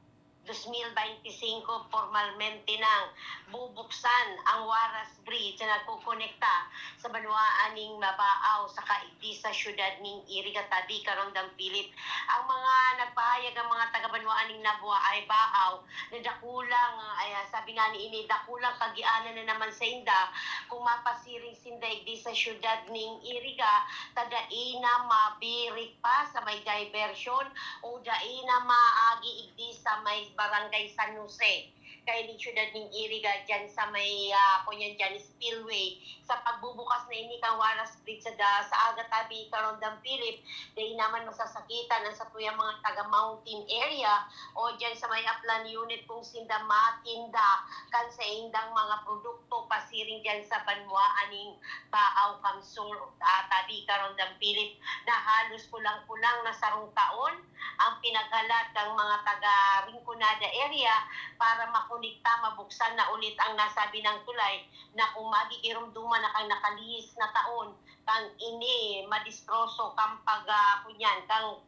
dos mil bente singko, pormalmente nang bubuksan ang Waras Bridge na nagkokonekta sa banwaan ning Mabaaw saka igdi sa siyudad ning Iriga, Tabi Karondang Philip. Ang mga nagpahayag, ang mga taga-banwaan ning Nabua ay Baaw, na dakulang, ay, ah, sabi nga ni ini, dakulang kagianan na naman sa inda kung mapasiring sinda igdi sa siyudad ning Iriga, ta dai na mabirik pa sa may diversion o dai na maagi igdi sa may Barangay San Jose. Kaya ning siyudad ning Iriga, dyan sa may, ah, kunyan dyan, spillway. Sa pagbubukas na ini kan Waras Bridge sa da-, sa aga, Tabi Karondang Philip, dai naman masasakitan ang satuyang mga taga-mountain area o dyan sa may Aplan unit kung sinda matinda kan saindang mga produkto pasiring dyan sa banwaan ning Baaw, Kamsur, ah, Tabi Karondang Philip, na halos kulang-kulang na sarong taon ang pinaghalat kan mga taga Rinconada area para makonekta, mabuksan na ulit ang nasabi nang tulay na kung magigiromdoman na kan nakalihis na taon, kan ini madistroso kan pag, ah, kunyan, kan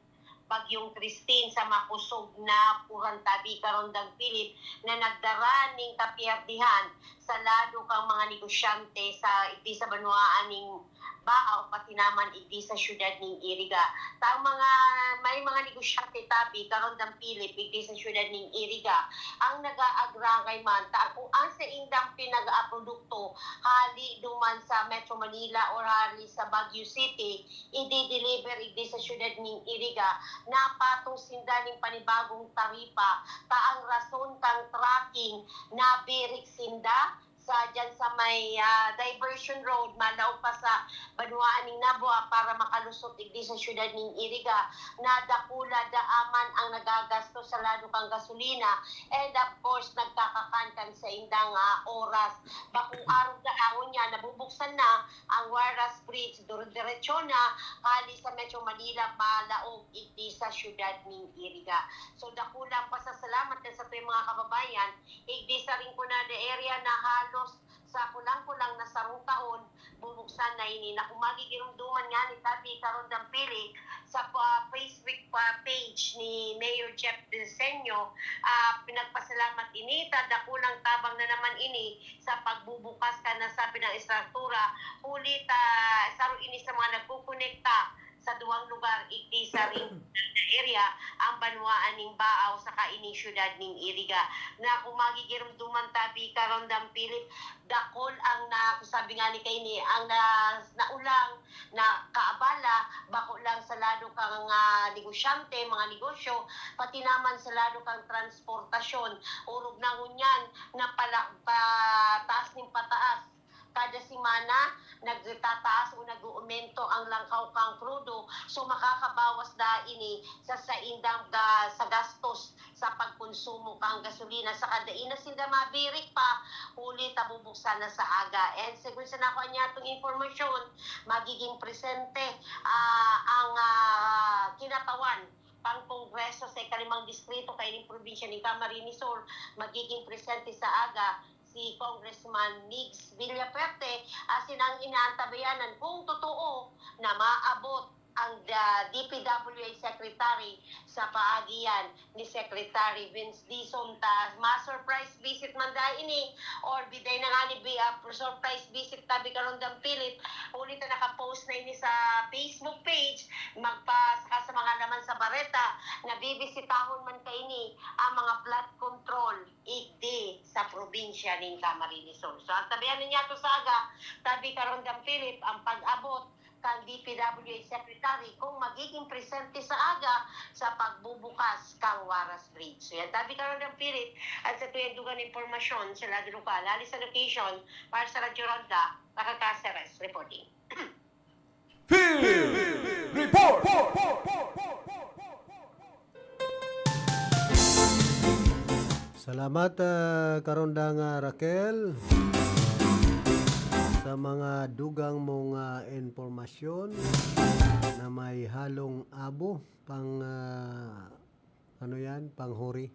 Bagyong Christine sa makosog na purhan, Tabi Karondang Philip, na nagdara ning kapiyerdihan sa lado kan mga negosyante sa, igdi sa banwaan ning Baaw, pati naman igdi sa siyudad ning Iriga. Ta ang mga, may mga negosyante, Tabi Karondang Philip, igdi sa siyudad ning Iriga, ang nag-aagrangay man ta kung ang saindang pinag-aprodukto hali duman sa Metro Manila or hali sa Baguio City, i-deliver igdi sa siyudad ning Iriga, napatong sinda ning panibagong taripa, ta ang rason kan trucking, nabirik sinda sa, dyan sa may, ah, diversion road, malaog pa sa banwaan ning Nabua para makalusot igdi sa siyudad ning Iriga, na dakula daaman ang nagagastos sa lado kan gasolina, and of course, nagkakakan kan saindang, ah, oras. Bakong araw na, ngunyan, nabubuksan na ang Juarez Bridge, dire-diretso na hali sa Metro Manila, malaog igdi sa siyudad ning Iriga. So, dakulang pasasalamat kan satuyang mga kababayan, igdi sa Rinconada area na halos sa kulang-kulang na sarong taon, bubuksan na ini. Na kung magigiromdoman nga ni Tabi Karon Dampili sa pa-, Facebook pa page ni Mayor Jeff Deliceño, ah, pinagpasalamat ini, ta dakulang tabang na naman ini sa pagbubukas kan nasabi na estruktura. Huli ta, saro ini sa mga nagkukonekta sa duwang lugar igdi sa Rinconada area, ang banwaan ning Baao saka ini siyudad ning Iriga. Na kung magigiromdoman, Tabi Karon Dampili, dakul ang na, sabi nga ni kaini, ang na, naulang na kaabala, bako lang sa lado kan, ah, negosyante, mga negosyo, pati naman sa lado kan transportasyon. Orog na ngunyan na pala, pataas ning pataas. Kada semana, nagtataas o nag-uumento ang langkaw kan krudo. So, makakabawas da ini sa saindang ga-, sa gastos sa pagkonsumo kan gasolina. Saka dai na sinda mabirik pa, huli ta bubuksan na sa aga. And segun sa nakuha niyatong impormasyon, magiging presente, ah, ang, ah, kinatawan pang Kongreso sa ikalimang distrito kaining probinsya ning Camarines Sur. Magiging presente sa aga si Congressman Migs Villafuerte, asin ang inaantabayanan kung totoo na maabot ang, ah, D P W H Secretary sa paagi yan ni Secretary Vince Dizon. Ta ma-surprise visit man dai ini, or biday na nga ni bi-, ah, surprise visit, Tabi Karon Dampili, huli ta nakapost na ini sa Facebook page, magpa-, saka sa mga laman sa bareta, na bibisitahon man kaini ang mga flood control igdi sa probinsya nin Camarines Sur. So, antabayanan niyato sa aga, Tabi Karon Dampili, ang pag-abot kan D P W H Secretary kung magiging presente sa aga sa pagbubukas kan Juarez Bridge. So, yan, Tabi Karon Dampili, an satuyang dugang na impormasyon sa lado lokal. Hali sa location, para sa Radyo Ronda, Raquel Caceres reporting. Field Report! Salamat, ah, Karondang, ah, Raquel, sa mga dugang mong, ah, impormasyon na may halong abo, pang, ah, ano yan, panghuri.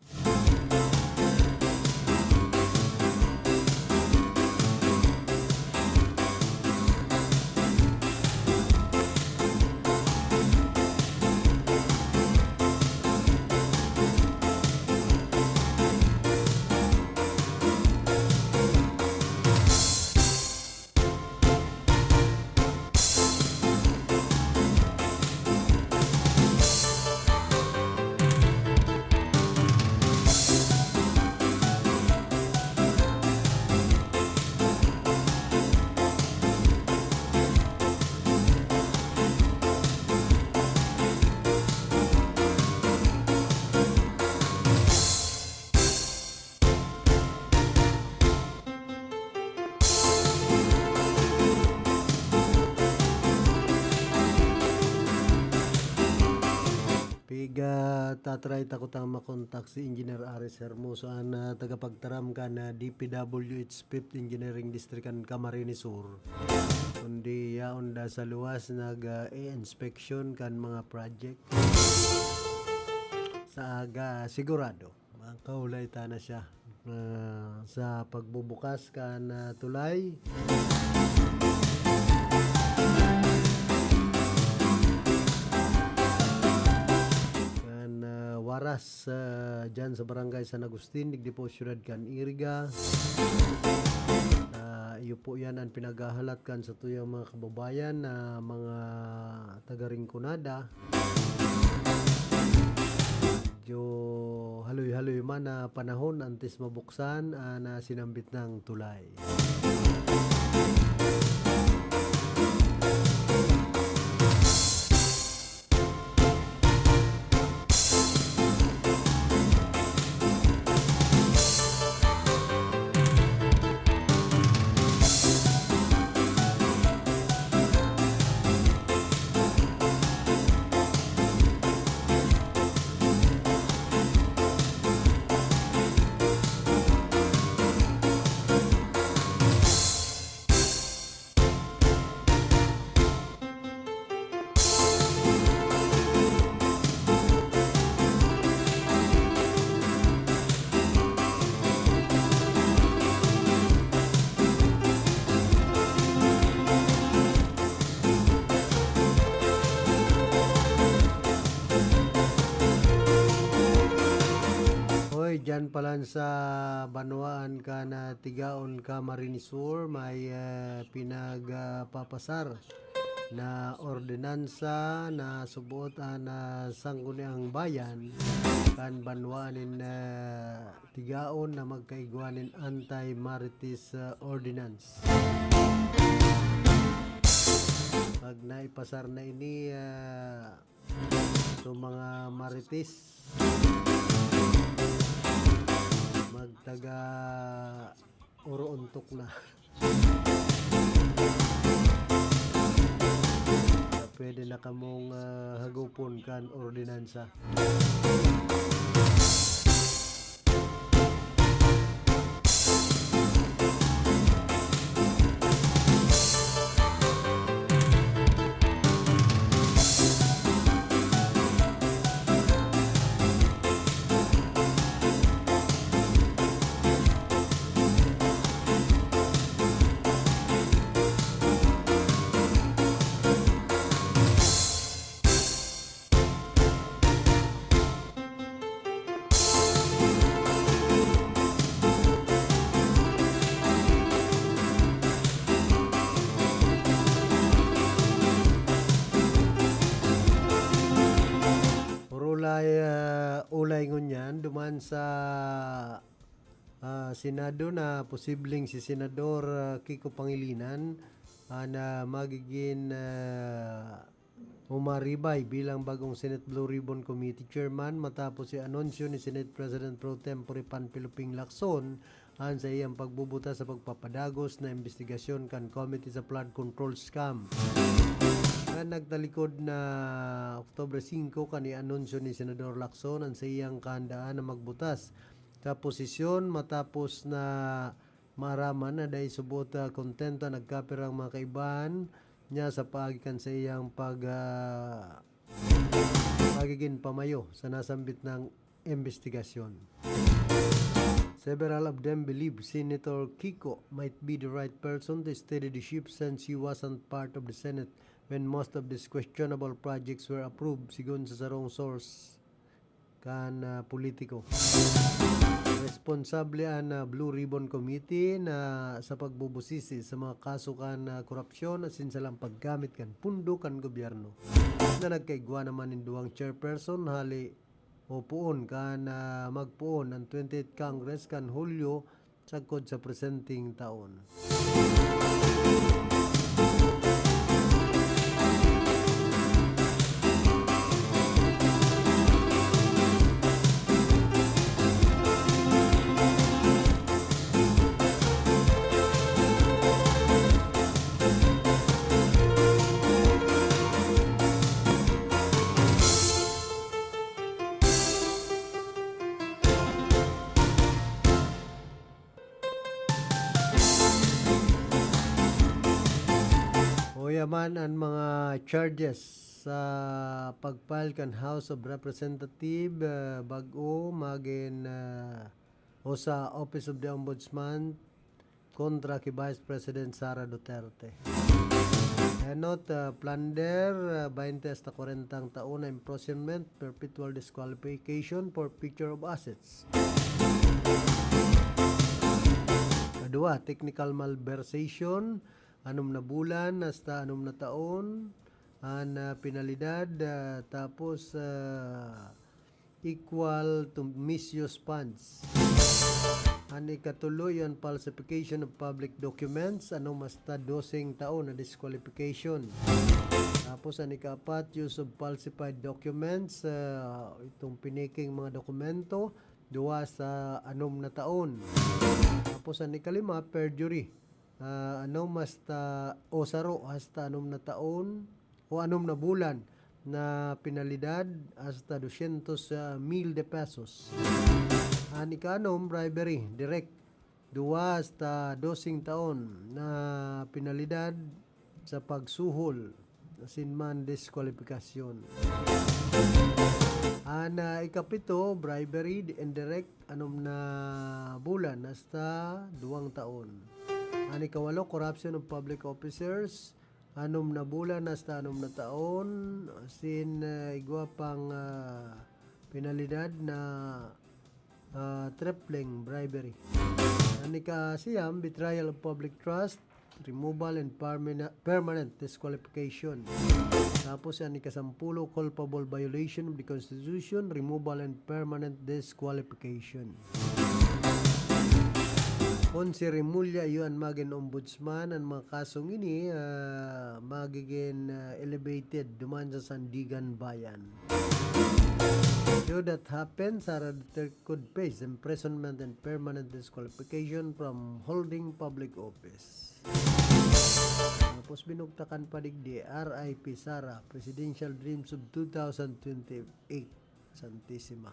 Piga tatry ta kutang makontak si Engineer Aris Hermoso, an, ah, tagapagtaram kan, ah, D P W H Fifth Engineering District kan Camarines Sur. Kundi yaon da sa luwas nag, ah, i-inspection kan mga project. Sa aga, sigurado. Makahulay ta na siya, ah, sa pagbubukas kan, ah, tulay. Kan, ah, Waras, ah, dyan sa Barangay San Agustin, digdi po siyudad kan Iriga. Ah, iyo po yan ang pinaghahalat kan satuyang mga kababayan na mga taga Rinconada. Medyo haloy-haloy man na panahon antes mabuksan, ah, na sinambit ng tulay. Yan palan sa banwaan kan, ah, Tigaon, Camarines Sur, may, ah, pinagpapasar na ordinansa na suboot an, ah, Sangguniang Bayan kan banwaan nin, ah, Tigaon na magkaigwa nin anti-marites, ah, ordinance. Pag naipasar na ini, ah, so mga marites, magtaga oroontok na. Pwede na kamong, ah, hagupon kan ordinansa. Puro lay, ah, ulay ngunyan duman sa, ah, Senado na posibleng si Senador, ah, Kiko Pangilinan, ah, na magigin, ah, umaribay bilang bagong Senate Blue Ribbon Committee Chairman matapos i-anunsyo ni Senate President Pro Tempore Panfilo Ping Lacson an saiyang pagbubutas sa pagpapadagos na imbestigasyon kan committee sa flood control scam. Kan nagtalikod na Oktubre singko, kan i-anunsyo ni Senador Lacson an saiyang kahandaan na magbutas sa posisyon matapos na maaraman na dai subot, ah, kontento an nagkapirang mga kaibahan niya sa paagi kan saiyang pag, ah, pagigin pamayo sa nasambit na imbestigasyon. Several of them believe Senator Kiko might be the right person to steady the ship since he wasn't part of the Senate when most of these questionable projects were approved, sigon sa sarong source kan, ah, politiko. Responsable an, ah, Blue Ribbon Committee na sa pagbubusisi sa mga kaso kan, ah, korupsyon asin salang paggamit kan pundo kan gobyerno, na nagkaigwa naman nin duwang chairperson hali o poon kan, ah, magpoon an twenty-eighth Congress kan Hulyo sagkod sa presenteng taon. Oya man an mga charges sa pag-file kan House of Representative, ah, bag-o magin, ah, o sa Office of the Ombudsman kontra ki Vice President Sara Duterte. Enot, ah, plunder, ah, twenty hasta kwarentang taon na imprisonment, perpetual disqualification, forfeiture of assets. Kadua, technical malversation, anom na bulan hasta anom na taon an, ah, penalidad, ah, tapos, ah, equal to misuse funds. An ikatulo, iyo an falsification of public documents, anom hasta doseng taon na disqualification. Tapos an ikaapat, use of falsified documents, ah, itong piniking mga dokumento, duwa sa anom na taon. Tapos an ikalima, perjury. Ah, anom hasta, o saro hasta anom na taon, o anom na bulan na penalidad hasta dosyentos mil de pesos. An ikaanom, bribery, direct, duwa hasta doseng taon na penalidad sa pagsuhol asin man diskwalifikasyon. An, ah, ikapito, bribery, di-, indirect, anom na bulan hasta duwang taon. An ikawalo, corruption of public officers, anom na bulan hasta anom na taon, asin, ah, igwa pang, ah, penalidad na ah, trifling bribery. An ikasiyam, betrayal of public trust, removal and permana-, permanent disqualification. Tapos an ikasampulo, culpable violation of the Constitution, removal and permanent disqualification. Kun si Remulla iyo an magin ombudsman, an mga kasong ini, ah, magigin, ah, elevated duman sa Sandiganbayan. Should that happen, Sara Duterte could face imprisonment and permanent disqualification from holding public office. Tapos binugtakan pa digdi, R I P Sara, Presidential Dreams of two thousand twenty-eight, Santisima.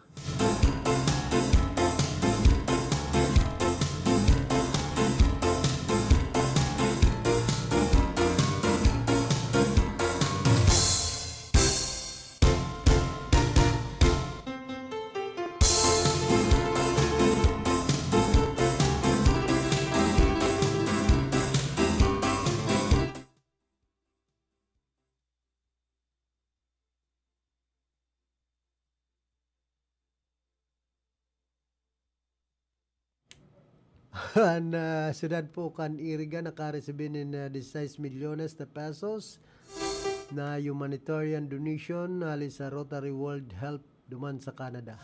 An, ah, siyudad po kan Iriga nakaresibi nin, ah, dieciséis milyones de pesos na humanitarian donation hali sa Rotary World Help duman sa Canada.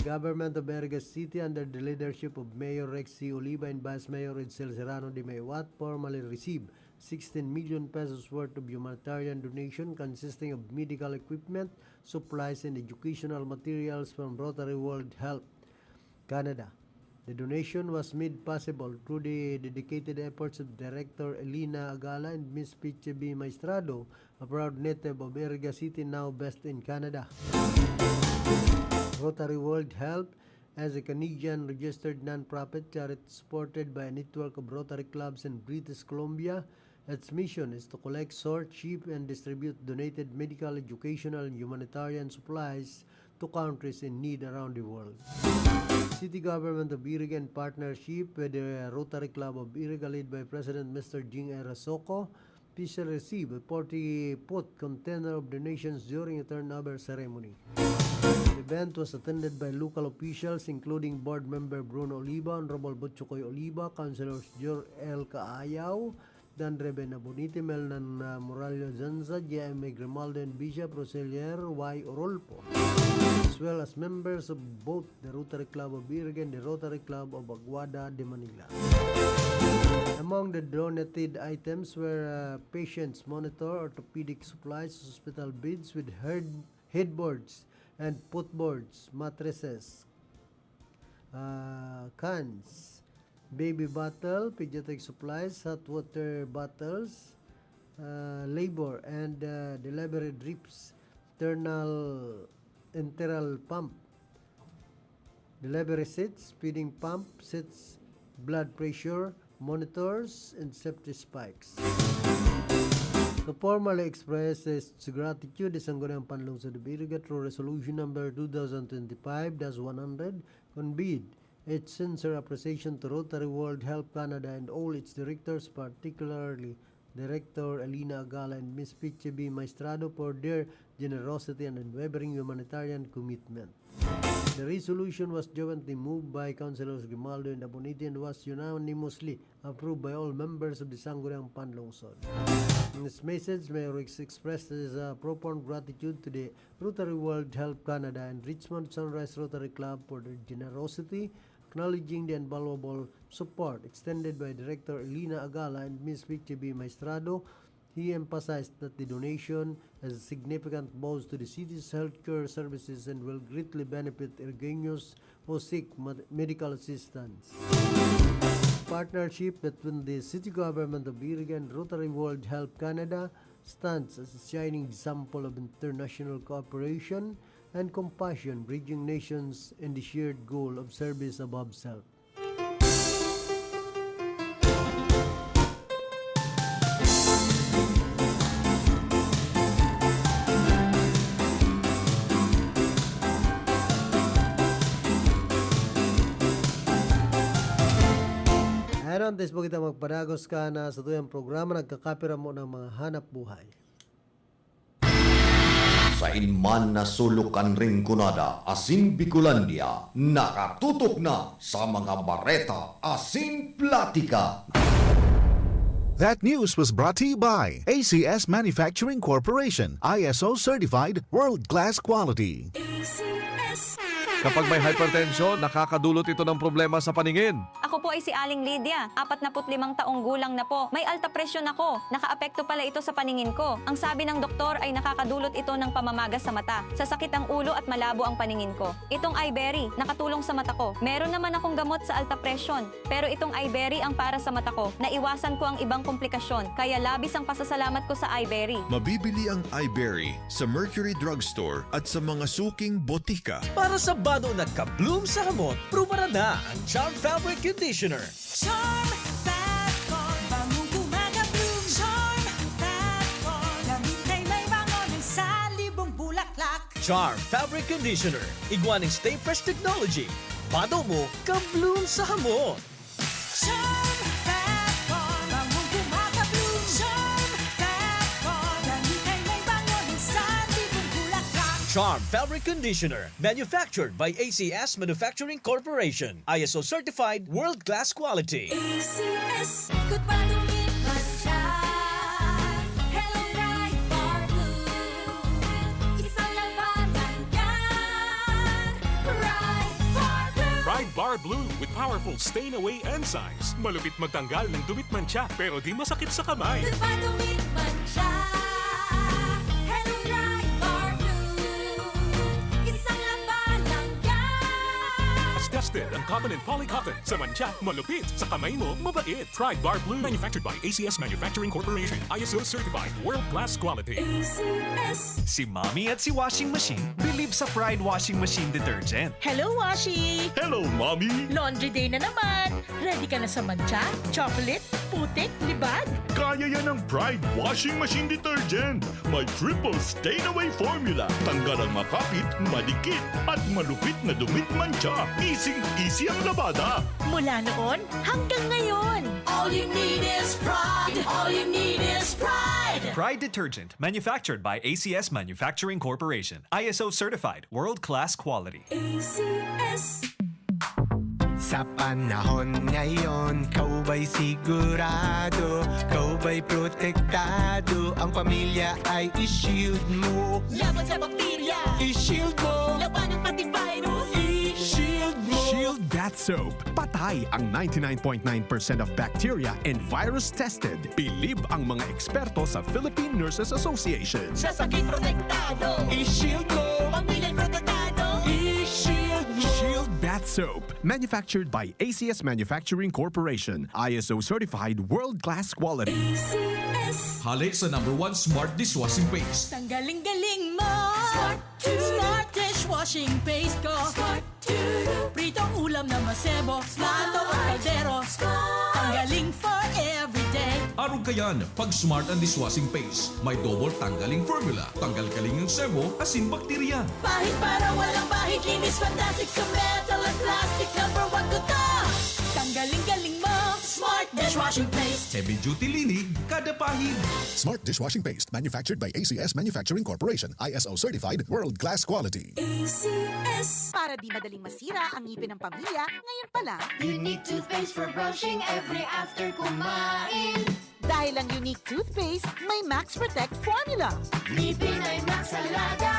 The government of Iriga City, under the leadership of Mayor Rex C. Oliva and Vice Mayor Edsel Serrano de Maywat, formally received sixteen million pesos worth of humanitarian donation consisting of medical equipment, supplies, and educational materials from Rotary World Help Canada. The donation was made possible through the dedicated efforts of Director Elena Agala and Miss Piche B. Maestrado, a proud native of Iriga City, now based in Canada. Rotary World Help, as a Canadian registered non-profit charity supported by a network of Rotary clubs in British Columbia, its mission is to collect, sort, ship, and distribute donated medical, educational, and humanitarian supplies to countries in need around the world. City government of Iriga, in partnership with the Rotary Club of Iriga, led by President Mister Jing Erasoco, officially received a forty-foot container of donations during a turnover ceremony. The event was attended by local officials, including Board Member Bruno Oliva, Honorable Butchokoy Oliva, Councilors Jor L. Kaayaw, Dan Reben Abonite, Melnan, uh, Morallo Zanza, J M A Grimaldo, and Bishop Roselier Y. Orolpo, as well as members of both the Rotary Club of Iriga and the Rotary Club of Aguada de Manila. Among the donated items were, uh, patient's monitor, orthopedic supplies, hospital beds with head-, headboards and footboards, mattresses, uh, cans, baby bottle, pediatric supplies, hot water bottles, uh, labor and, uh, delivery drips, internal, enteral pump, delivery seats, feeding pump, seats, blood pressure monitors, and safety spikes. To formally express its gratitude, the Sangguniang Panlungsod of Iriga, through Resolution Number two thousand twenty-five dash one hundred, conveyed its sincere appreciation to Rotary World Help Canada and all its directors, particularly Director Elena Agala and Miss Piche B. Maestrado, for their generosity and unwavering humanitarian commitment. The resolution was jointly moved by Councilors Grimaldo and Abonite and was unanimously approved by all members of the Sangguniang Panlungsod. In his message, Mayor Rex expressed his, uh, profound gratitude to the Rotary World Help Canada and Richmond Sunrise Rotary Club for their generosity, acknowledging the invaluable support extended by Director Elena Agala and Miss Piche B. Maestrado. He emphasized that the donation has a significant boost to the city's healthcare services and will greatly benefit Irigaños who seek med-, medical assistance. Partnership between the city government of Iriga and Rotary World Help Canada stands as a shining example of international cooperation and compassion, bridging nations in the shared goal of service above self. Ayan, antes po kita magpadagos ka na sa tuyang programa, nagkakapira mo ng mga hanap buhay. Sain man na sulok kan Rinconada asin Bicolandia, nakatutok na sa mga bareta asin platika. That news was brought to you by A C S Manufacturing Corporation, I S O certified, world-class quality. Kapag may hypertension, nakakadulot ito ng problema sa paningin. Ako po ay si Aling Lydia, apatnapu't limang taong gulang na po. May alta presyon ako. Nakaapekto pala ito sa paningin ko. Ang sabi ng doktor ay nakakadulot ito ng pamamaga sa mata, sasakit ang ulo at malabo ang paningin ko. Itong Iberry, nakatulong sa mata ko. Meron naman akong gamot sa alta presyon, pero itong Iberry ang para sa mata ko. Naiwasan ko ang ibang komplikasyon, kaya labis ang pasasalamat ko sa Iberry. Mabibili ang Iberry sa Mercury Drugstore at sa mga suking botika. Para sa bado na ka-bloom sa hamot, prubaran na ang Charm Fabric Conditioner. Charm Fat Con, bangong kumaka-bloom. Charm Fat Con, damit ay may bango ng salibong bulaklak. Charm Fabric Conditioner, igwa ning Stay Fresh Technology. Bado mo, ka-bloom sa hamot. Charm Fat Con, bangong kumaka-bloom. Charm Fat Con, damit ay may bango ng salibong bulaklak. Charm Fabric Conditioner, manufactured by A C S Manufacturing Corporation. I S O certified, world-class quality. A C S, ikot pa, dumit man siya. Hello, Pride Bar Blue. Isang labanan yan. Pride Bar Blue. Pride Bar Blue with powerful stain away enzymes. Malupit magtanggal ng dumit mantsa, pero di masakit sa kamay. Ikot pa, dumit man siya. Hello, Pride Bar Blue. Isang labanan yan. Tested ang cotton and poly cotton. Sa mantsa, malupit. Sa kamay mo, mabait. Pride Bar Blue. Manufactured by A C S Manufacturing Corporation. I S O certified. World class quality. A C S. Si Mommy at si Washing Machine bilib sa Pride Washing Machine Detergent. Hello, Washi! Hello, Mommy! Laundry day na naman! Ready ka na sa mantsa, chocolate, putik, libag? Kaya yan ng Pride Washing Machine Detergent. May triple stain away formula. Tanggal ang makapit, madikit, at malupit na dumit mantsa. Easy-easy ang labada. Mula noon hanggang ngayon. All you need is pride. All you need is pride. Pride Detergent, manufactured by A C S Manufacturing Corporation. I S O certified, world-class quality. A C S. Sa panahon ngayon, kaw ba'y sigurado? Kaw ba'y protektado? Ang pamilya ay i-shield mo. Laban sa bakterya. I-shield mo. Labanan pati virus. I-shield mo. Shield Bath Soap. Patay ang ninety-nine point nine percent of bacteria and virus tested. Bilib ang mga eksperto sa Philippine Nurses Association. Sa sakit protektado. I-shield mo. Pamilya'y protektado. I-shield mo. Shield Bath Soap. Manufactured by A C S Manufacturing Corporation. I S O certified world-class quality. A C S. Hali sa number one smart dishwashing paste. Tanggaling galing mo. Smart. Smart dishwashing paste ko. Smart. Pritong ulam na masebo. Plato o kaldero. Tanggaling for everyday. Arog kayan, pag smart ang dishwashing paste. May double tanggaling formula. Tanggal kaling ang sebo, asin bakterya. Pahid para walang bahid. Linis fantastic sa metal at plastic. Number one ko to. Tanggaling galing mo. Smart dishwashing paste. Heavy duty linig, kada pahid. Smart dishwashing paste manufactured by A C S Manufacturing Corporation, I S O certified, world class quality. A C S. Para di madaling masira ang ngipin ng pamilya, ngayon pa lang. Unique toothpaste for brushing every after kumain. Dahil ang Unique Toothpaste may Max Protect Formula. Ngipin ay Max Alaga.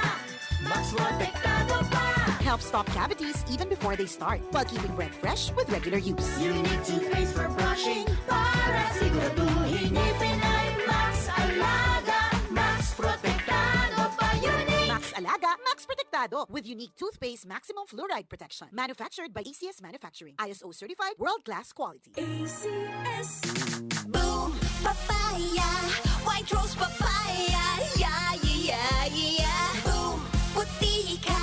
Max Protektado pa. Helps stop cavities even before they start, while keeping breath fresh with regular use. Unique toothpaste for brushing para siguraduhin ngipin ay Max Alaga. Max Protektado pa. Unique. Max Alaga, Max Protektado with Unique Toothpaste Maximum Fluoride Protection. Manufactured by A C S Manufacturing. I S O certified, world class quality. A C S. Boom! Papaya! White Rose Papaya! Yeah, yeah, yeah, yeah! Boom! Puti ka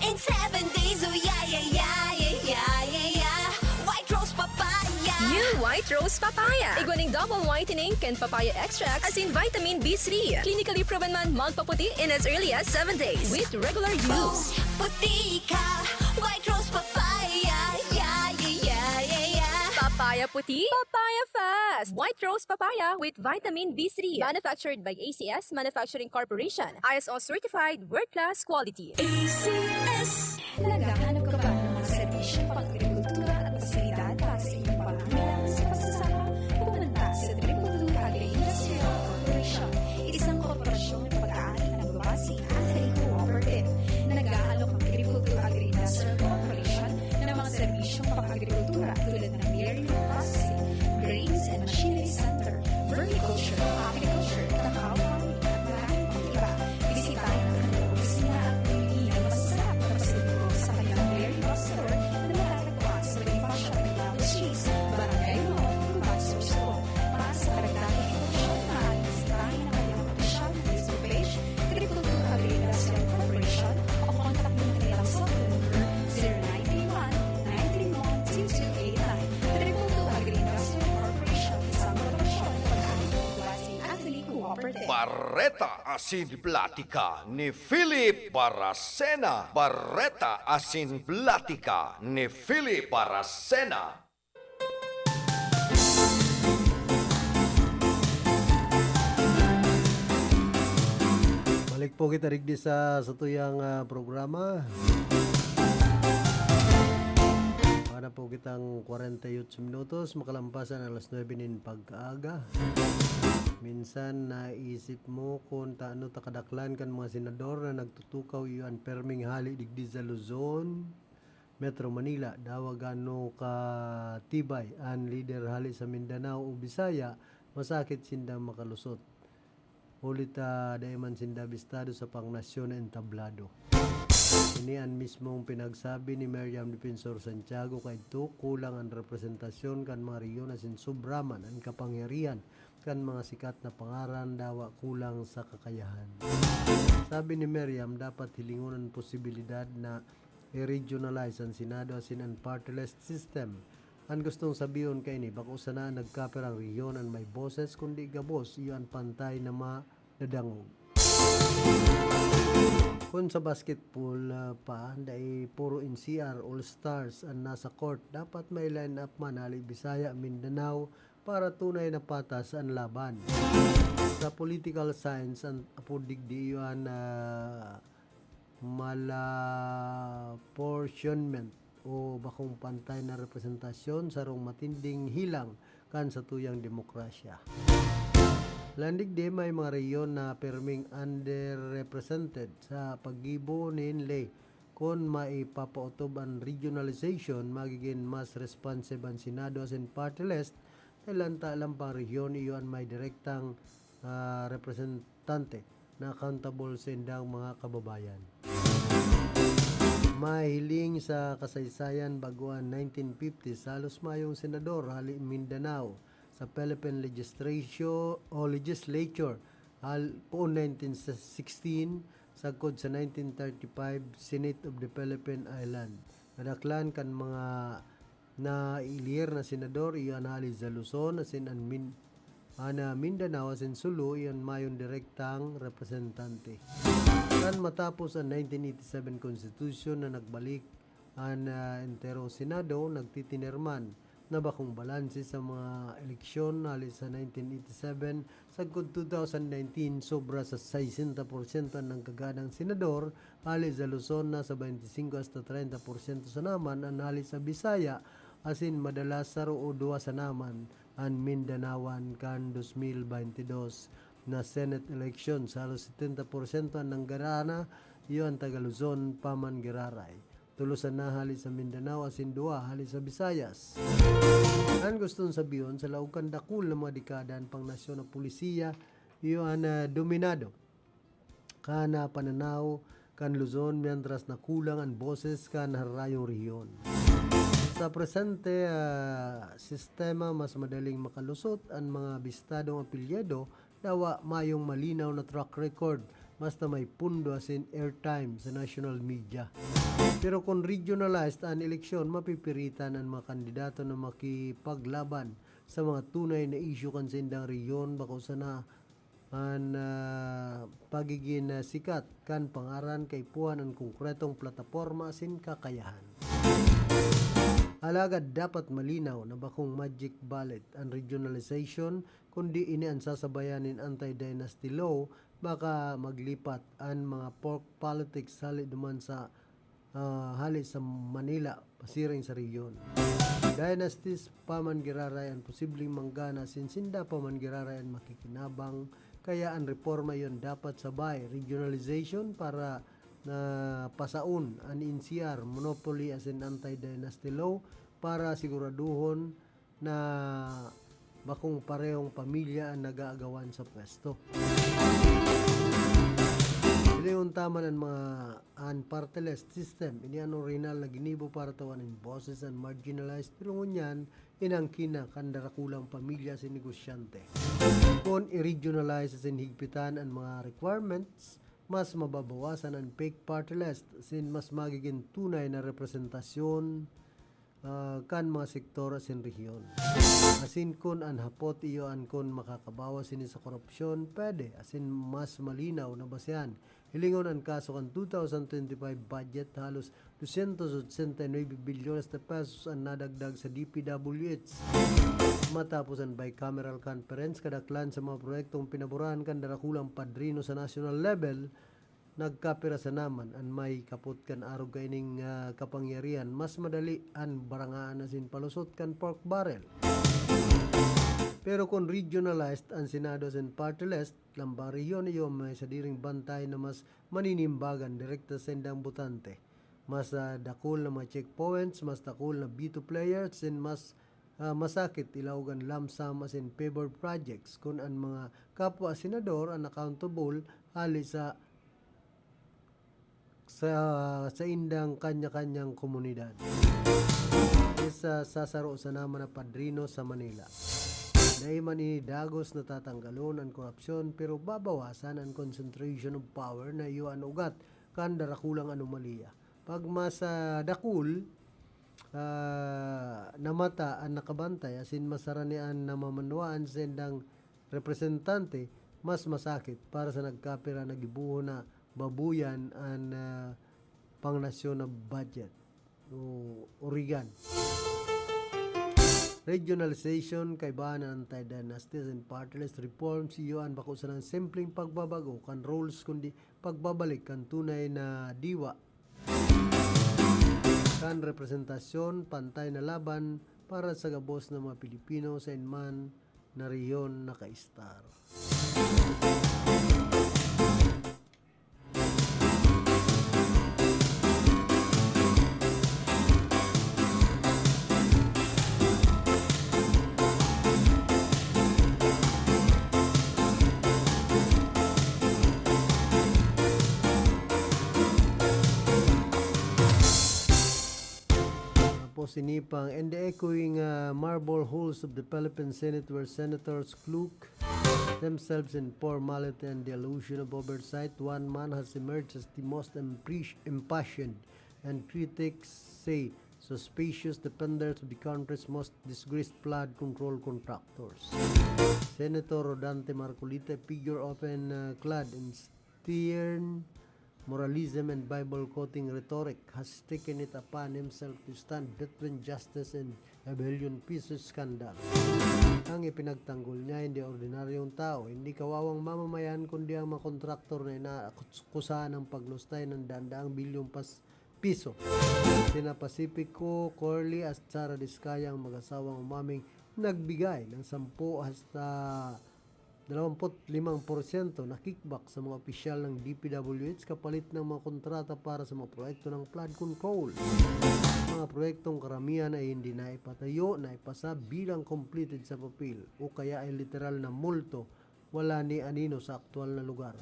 in seven days! Oh, yeah, yeah, yeah, yeah, yeah, yeah, yeah! White Rose Papaya! New White Rose Papaya. Igwa ning double whitening kan papaya extract asin vitamin B three. Clinically proven man magpaputi in as early as seven days with regular use. Puti ka! White Rose Papaya! Yeah, yeah, yeah, yeah, yeah! Papaya puti, Papaya Fest! White Rose Papaya with Vitamin B three. Manufactured by A C S Manufacturing Corporation. I S O certified, world-class quality. A C S. Naghahanap ka ba ng mga serbisyong pang-agrikultura at pasilidad para sa inyong pangangailangan sa pagsasaka? Pumunta sa Triple Two Agri-Industrial Corporation, isang korporasyong nagpag-aari na nagbabase sa Agri-Cooperative. Nag-aalok ang Triple Two Agri-Industrial Corporation ng mga serbisyong pang-agrikultura tulad ng dairy processing, grains and machinery center, vermiculture, apiculture, cacao farming, at maraming pang iba. Bisitahin ang kanilang opisina at pumili ng masasarap na pasalubong sa kanilang dairy box store na matatagpuan sa Bonifacio Arreglado Street, Barangay Mall, Guban, Sorsogon. Para sa karagdagang impormasyon, maaaring bisitahin ang kanilang opisyal na Facebook page, Triple Two Agri-Industrial Corporation, o contact mo ang kanilang cellphone number, zero nine three one, nine three one, two two eight nine. Triple Two Agri-Industrial Corporation, isang korporasyon na pag-aari ng Agri-Cooperative. Bareta asin Platika ni Philip Baracena. Bareta asin Platika ni Philip Baracena. Balik po kita digdi sa satuyang, ah, programa. Para po kitang kwarenta y ocho minutos, makalampas an alas nuebe nin pag-aga. Minsan, naisip mo kung taano ta kadaklan kan mga senador na nagtutukaw iyo an perming hali digdi sa Luzon, Metro Manila, dawa gaano katibay an lider hali sa Mindanao o Bisaya, masakit sindang makalusot. Huli ta dai man sinda bistado sa pangnasyon na entablado. Ini an mismong pinagsabi ni Miriam Defensor Santiago kaidto, kulang an representasyon kan mga rehiyon asin sobra man an kapangyarihan kan mga sikat na pangaran, dawa kulang sa kakayahan. Sabi ni Miriam, dapat hilingon an posibilidad na i-regionalize an Senado asin an party list system. An gustong sabihon kaini, bako sana an nagkapirang rehiyon an may boses, kundi gabos iyo an pantay na madadangog. Kun sa basketball, ah, pa, dai puro N C R All Stars an nasa court. Dapat may line-up man, hali Bisaya, Mindanao, para tunay na patas an laban. Sa political science, an apod digdi iyo an, ah, malapportionment o bakong pantay na representasyon, sarong matinding hilang kan satuyang demokrasya. Landig di may mga rehiyon na perming underrepresented sa paggibo nin ley. Kun maipapaotob an regionalization, magigin mas responsive an Senado asin party list, dahil an talam pang rehiyon iyo an may direktang, ah, representante na accountable sa indang mga kababayan. Mahiling sa kasaysayan, bago an nineteen fifties, halos mayong senador hali Mindanao sa Philippine Legislatio-, o Legislature, hal-, poon nineteen sixteen, sagkod sa nineteen thirty-five, Senate of the Philippine Island. Kadaklan kan mga naelir na senador, iyo an hali sa Luzon, asin an Min-, an, ah, Mindanao asin Sulu, iyo an mayong direktang representante. Kan matapos an nineteen eighty-seven Constitution na nagbalik an, ah, entero Senado, nagtitinerman na bakong balanse sa mga eleksyon hali sa nineteen eighty-seven, sagkod two thousand nineteen, sobra sa sesenta porsyento an nanggaganang senador, hali sa Luzon, nasa twenty-five hasta treinta porsyento sana man an hali sa Bisaya, asin madalas saro o duwa sana man an Mindanaoan kan dos mil baynte dos na Senate election. Sa halos setenta porsyento an nanggarana, iyo an taga Luzon pa man giraray. Tulo sana hali sa Mindanao asin duwa hali sa Visayas. An gustong sabihon, sa laog kan dakul na mga dekada, an pangnasyon na polisiya, iyo an, ah, dominado kan, ah, pananaw kan Luzon, mientras na kulang an boses kan hararayong rehiyon. Sa presente, ah, sistema, mas madaling makalusot an mga bistadong apelyido, dawa mayong malinaw na track record, basta may pundo asin airtime sa national media. Pero kun regionalized an eleksyon, mapipiritan an mga kandidato na makipaglaban sa mga tunay na isyu kan saindang rehiyon, bako sana an, ah, pagigin, ah, sikat kan pangaran, kaipuhan an konkretong plataporma asin kakayahan. Alagad dapat malinaw na bakong magic bullet an regionalization, kundi ini an sasabayan nin anti-dynasty law, baka maglipat an mga pork politics hali duman sa, ah, hali sa Manila, pasiring sa rehiyon. Dynasties pa man giraray an posibleng manggana, asin sinda pa man giraray an makikinabang, kaya an reforma iyon dapat sabay, regionalization para na pasaon an N C R, monopoly asin anti-dynasty law para siguraduhon na bakong parehong pamilya an nag-aagawan sa pwesto. Hilingon ta man an mga an party list system, ini an orihinal na ginibo para tawan nin boses an marginalized, pero ngunyan inangkin na kan darakulang pamilya asin negosyante. Kun i-regionalize asin higpitan an mga requirements, mas mababawasan an fake party list asin mas magigin tunay na representasyon, ah, kan mga sektor asin rehiyon. Asin kun an hapot iyo an kun makakabawas ini sa korupsyon, pwede asin mas malinaw na basehan. Hilingon an kaso kan two thousand twenty-five budget, halos doscientos ochenta y nuebe bilyones de pesos an nadagdag sa D P W H. Matapos an bicameral conference, kadaklan sa mga proyektong pinaborahan kan darakulang padrino sa national level, nagkapira sana man an may kapot kan arog kaining, ah, kapangyarihan, mas madali an barangaan asin palusot kan pork barrel. Pero kun regionalized an Senado asin party list, lambang rehiyon iyo may sadiring bantay na mas maninimbagan direkta sa saindang botante. Mas, ah, dakul na mga checkpoints, mas dakul na veto players, and mas, ah, masakit ilaog an lump sum asin favored projects kun an mga kapwa senador an accountable hali sa, sa saindang kanya-kanyang komunidad. Isa sa saro sana man na padrino sa Manila. Dai man ini dagos na tatanggalon an korupsyon, pero babawasan an concentration of power na iyo an ugat kan darakulang anomalya. Pag mas, ah, dakul, ah, na mata an nakabantay, asin mas harani an namamanwaan sa saindang representante, mas masakit para sa nagkapira na gibohon na babuyan an, ah, pangnasyon na budget o origan. Regionalization, kaibahan an anti-dynasties and party list reforms, iyo an bako sanang simpleng pagbabago kan rules, kundi pagbabalik kan tunay na diwa kan representasyon, pantay na laban para sa gabos na mga Pilipino sa inman na rehiyon nakaistar. Tapos ini pang, "In the echoing, uh, marble halls of the Philippine Senate, where senators cloak themselves in formality and the illusion of oversight, one man has emerged as the most impresh-, impassioned, and critics say suspicious, defenders of the country's most disgraced flood control contractors." Senator Rodante Marcoleta, a figure often, uh, clad in stern moralism and Bible-quoting rhetoric, has taken it upon himself to stand between justice and Abellon Piso scandal. Ang ipinagtanggol niya hindi ordinaryong tao, hindi kawawang mamamayan, kundi ang mga kontraktor na inaakusahan ng paglustay ng daan-daang bilyong pas-, piso. Sina Pacifico, Corley at Sara Discaya ang mag-asawang umaming nagbigay ng sampu hasta dalawampu't limang porsyento na kickback sa mga opisyal ng D P W H kapalit ng mga kontrata para sa mga proyekto ng flood control. Mga proyektong karamihan ay hindi naipatayo, naipasa bilang completed sa papel o kaya ay literal na multo, wala ni anino sa aktual na lugar.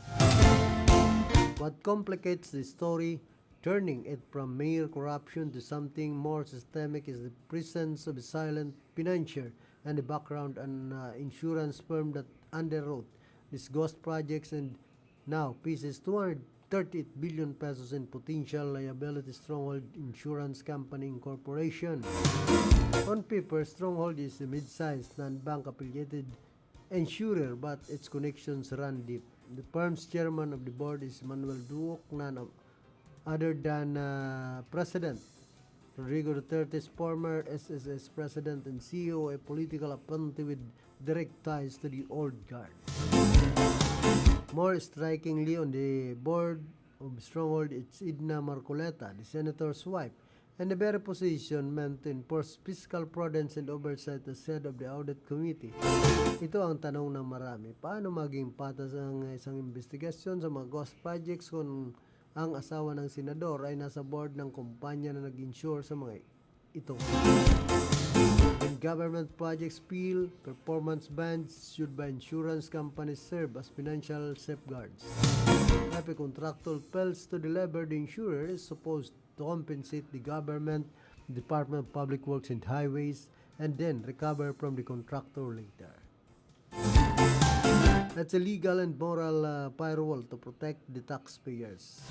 What complicates the story, turning it from mere corruption to something more systemic, is the presence of a silent financier and the background an, uh, insurance firm that underwrote these ghost projects and now pieces two hundred thirty-eight billion pesos in potential liability. Stronghold Insurance Company Incorporation. On paper, Stronghold is a mid-sized, non-bank affiliated insurer, but its connections run deep. The firm's chairman of the board is Manuel Duoc, none of, other than, uh, President Rodrigo Duterte's former S S S president and C E O, a political appointee with direct ties to the old guard. More strikingly, on the board of Stronghold, it's Edna Marcoleta, the senator's wife, and the very position meant to enforce fiscal prudence and oversight as head of the audit committee. Ito ang tanong ng marami, paano maging patas ang isang investigasyon sa mga ghost projects kung ang asawa ng senador ay nasa board ng kumpanya na nag-insure sa mga ito? When government projects fail, performance bonds issued by insurance companies serve as financial safeguards. If a contractor fails to deliver, the insurer is supposed to compensate the government, Department of Public Works and Highways, and then recover from the contractor later. That's a legal and moral, uh, firewall to protect the taxpayers.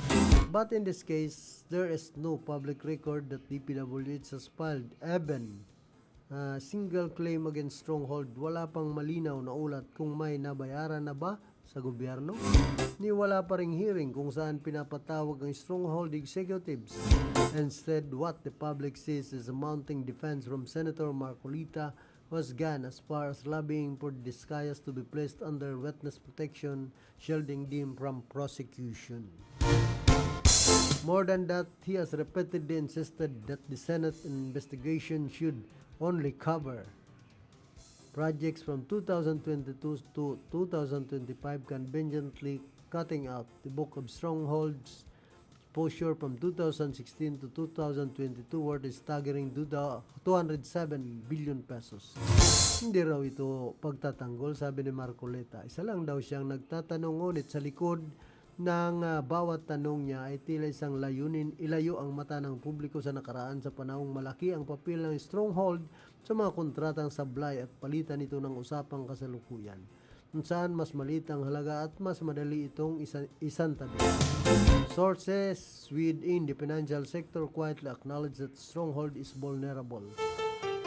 But in this case, there is no public record that D P W H has filed even, uh, single claim against Stronghold. Wala pang malinaw na ulat kung may nabayaran na ba sa gobyerno, ni wala pa ring hearing kung saan pinapatawag ang Stronghold executives. Instead, what the public sees is a mounting defense from Senator Marcoleta, who has gone as far as lobbying for the Discayas to be placed under witness protection, shielding them from prosecution. More than that, he has repeatedly insisted that the Senate investigation should only cover projects from two thousand twenty-two to two thousand twenty-five, conveniently cutting out the book of Strongholds posture from two thousand sixteen to two thousand twenty-two worth a staggering two hundred seven billion pesos. Hindi raw ito pagtatanggol, sabi ni Marcoleta. Isa lang daw siyang nagtatanong, ngunit sa likod ng, ah, bawat tanong niya ay tila isang layunin, ilayo ang mata ng publiko sa nakaraan sa panahong malaki ang papel ng Stronghold sa mga kontratang sablay at palitan nito ng usapang kasalukuyan, kung saan mas maliit ang halaga at mas madali itong isa-, isantabi. Sources within the financial sector quietly acknowledge that Stronghold is vulnerable.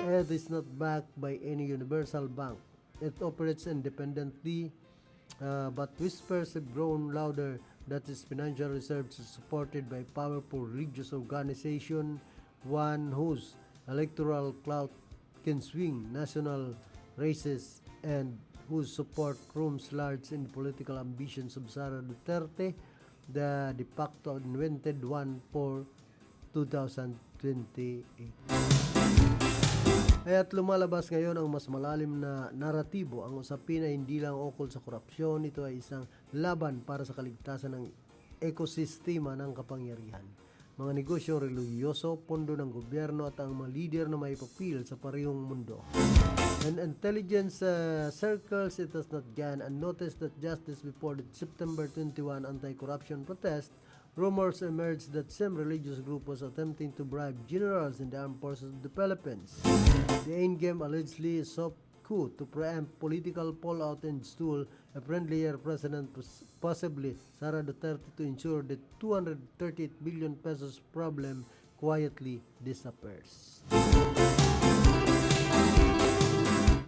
It is not backed by any universal bank. It operates independently, uh, but whispers have grown louder that its financial reserves is supported by powerful religious organization, one whose electoral clout can swing national races and whose support looms large in political ambitions of Sara Duterte, the de facto anointed one for two thousand twenty-eight. Kaya't lumalabas ngayon ang mas malalim na naratibo. Ang usapin ay hindi lang ukol sa korupsyon, ito ay isang laban para sa kaligtasan ng ekosistema ng kapangyarihan. Mga negosyo relihiyoso, pondo ng gobyerno at ang mga lider na may papel sa parehong mundo. In intelligence, uh, circles, it has not gone unnoticed that just days before the September twenty-one anti-corruption protest, rumors emerged that some religious group was attempting to bribe generals in the armed forces of the Philippines. The end game allegedly a soft coup to preempt political fallout and stall a friendlier president, pos-, possibly Sara Duterte, to ensure the two hundred thirty-eight billion pesos problem quietly disappears.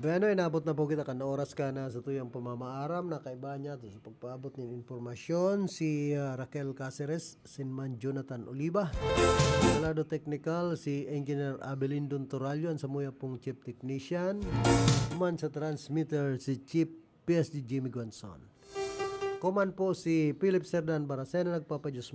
Bueno, inabot na po kita kan oras kan satuyang pamamaaram. Nakaiba niya sa pagpaabot nin impormasyon si, ah, Raquel Caceres, sin Man Jonathan Oliva. Sa lado teknikal, si Engineer Abelindon Torallo, an samuya pong chief technician. Man sa transmitter, si Chief P S D Jimmy Guanzon. Kuman po si Philip Serdan Baracena, nagpapadiyos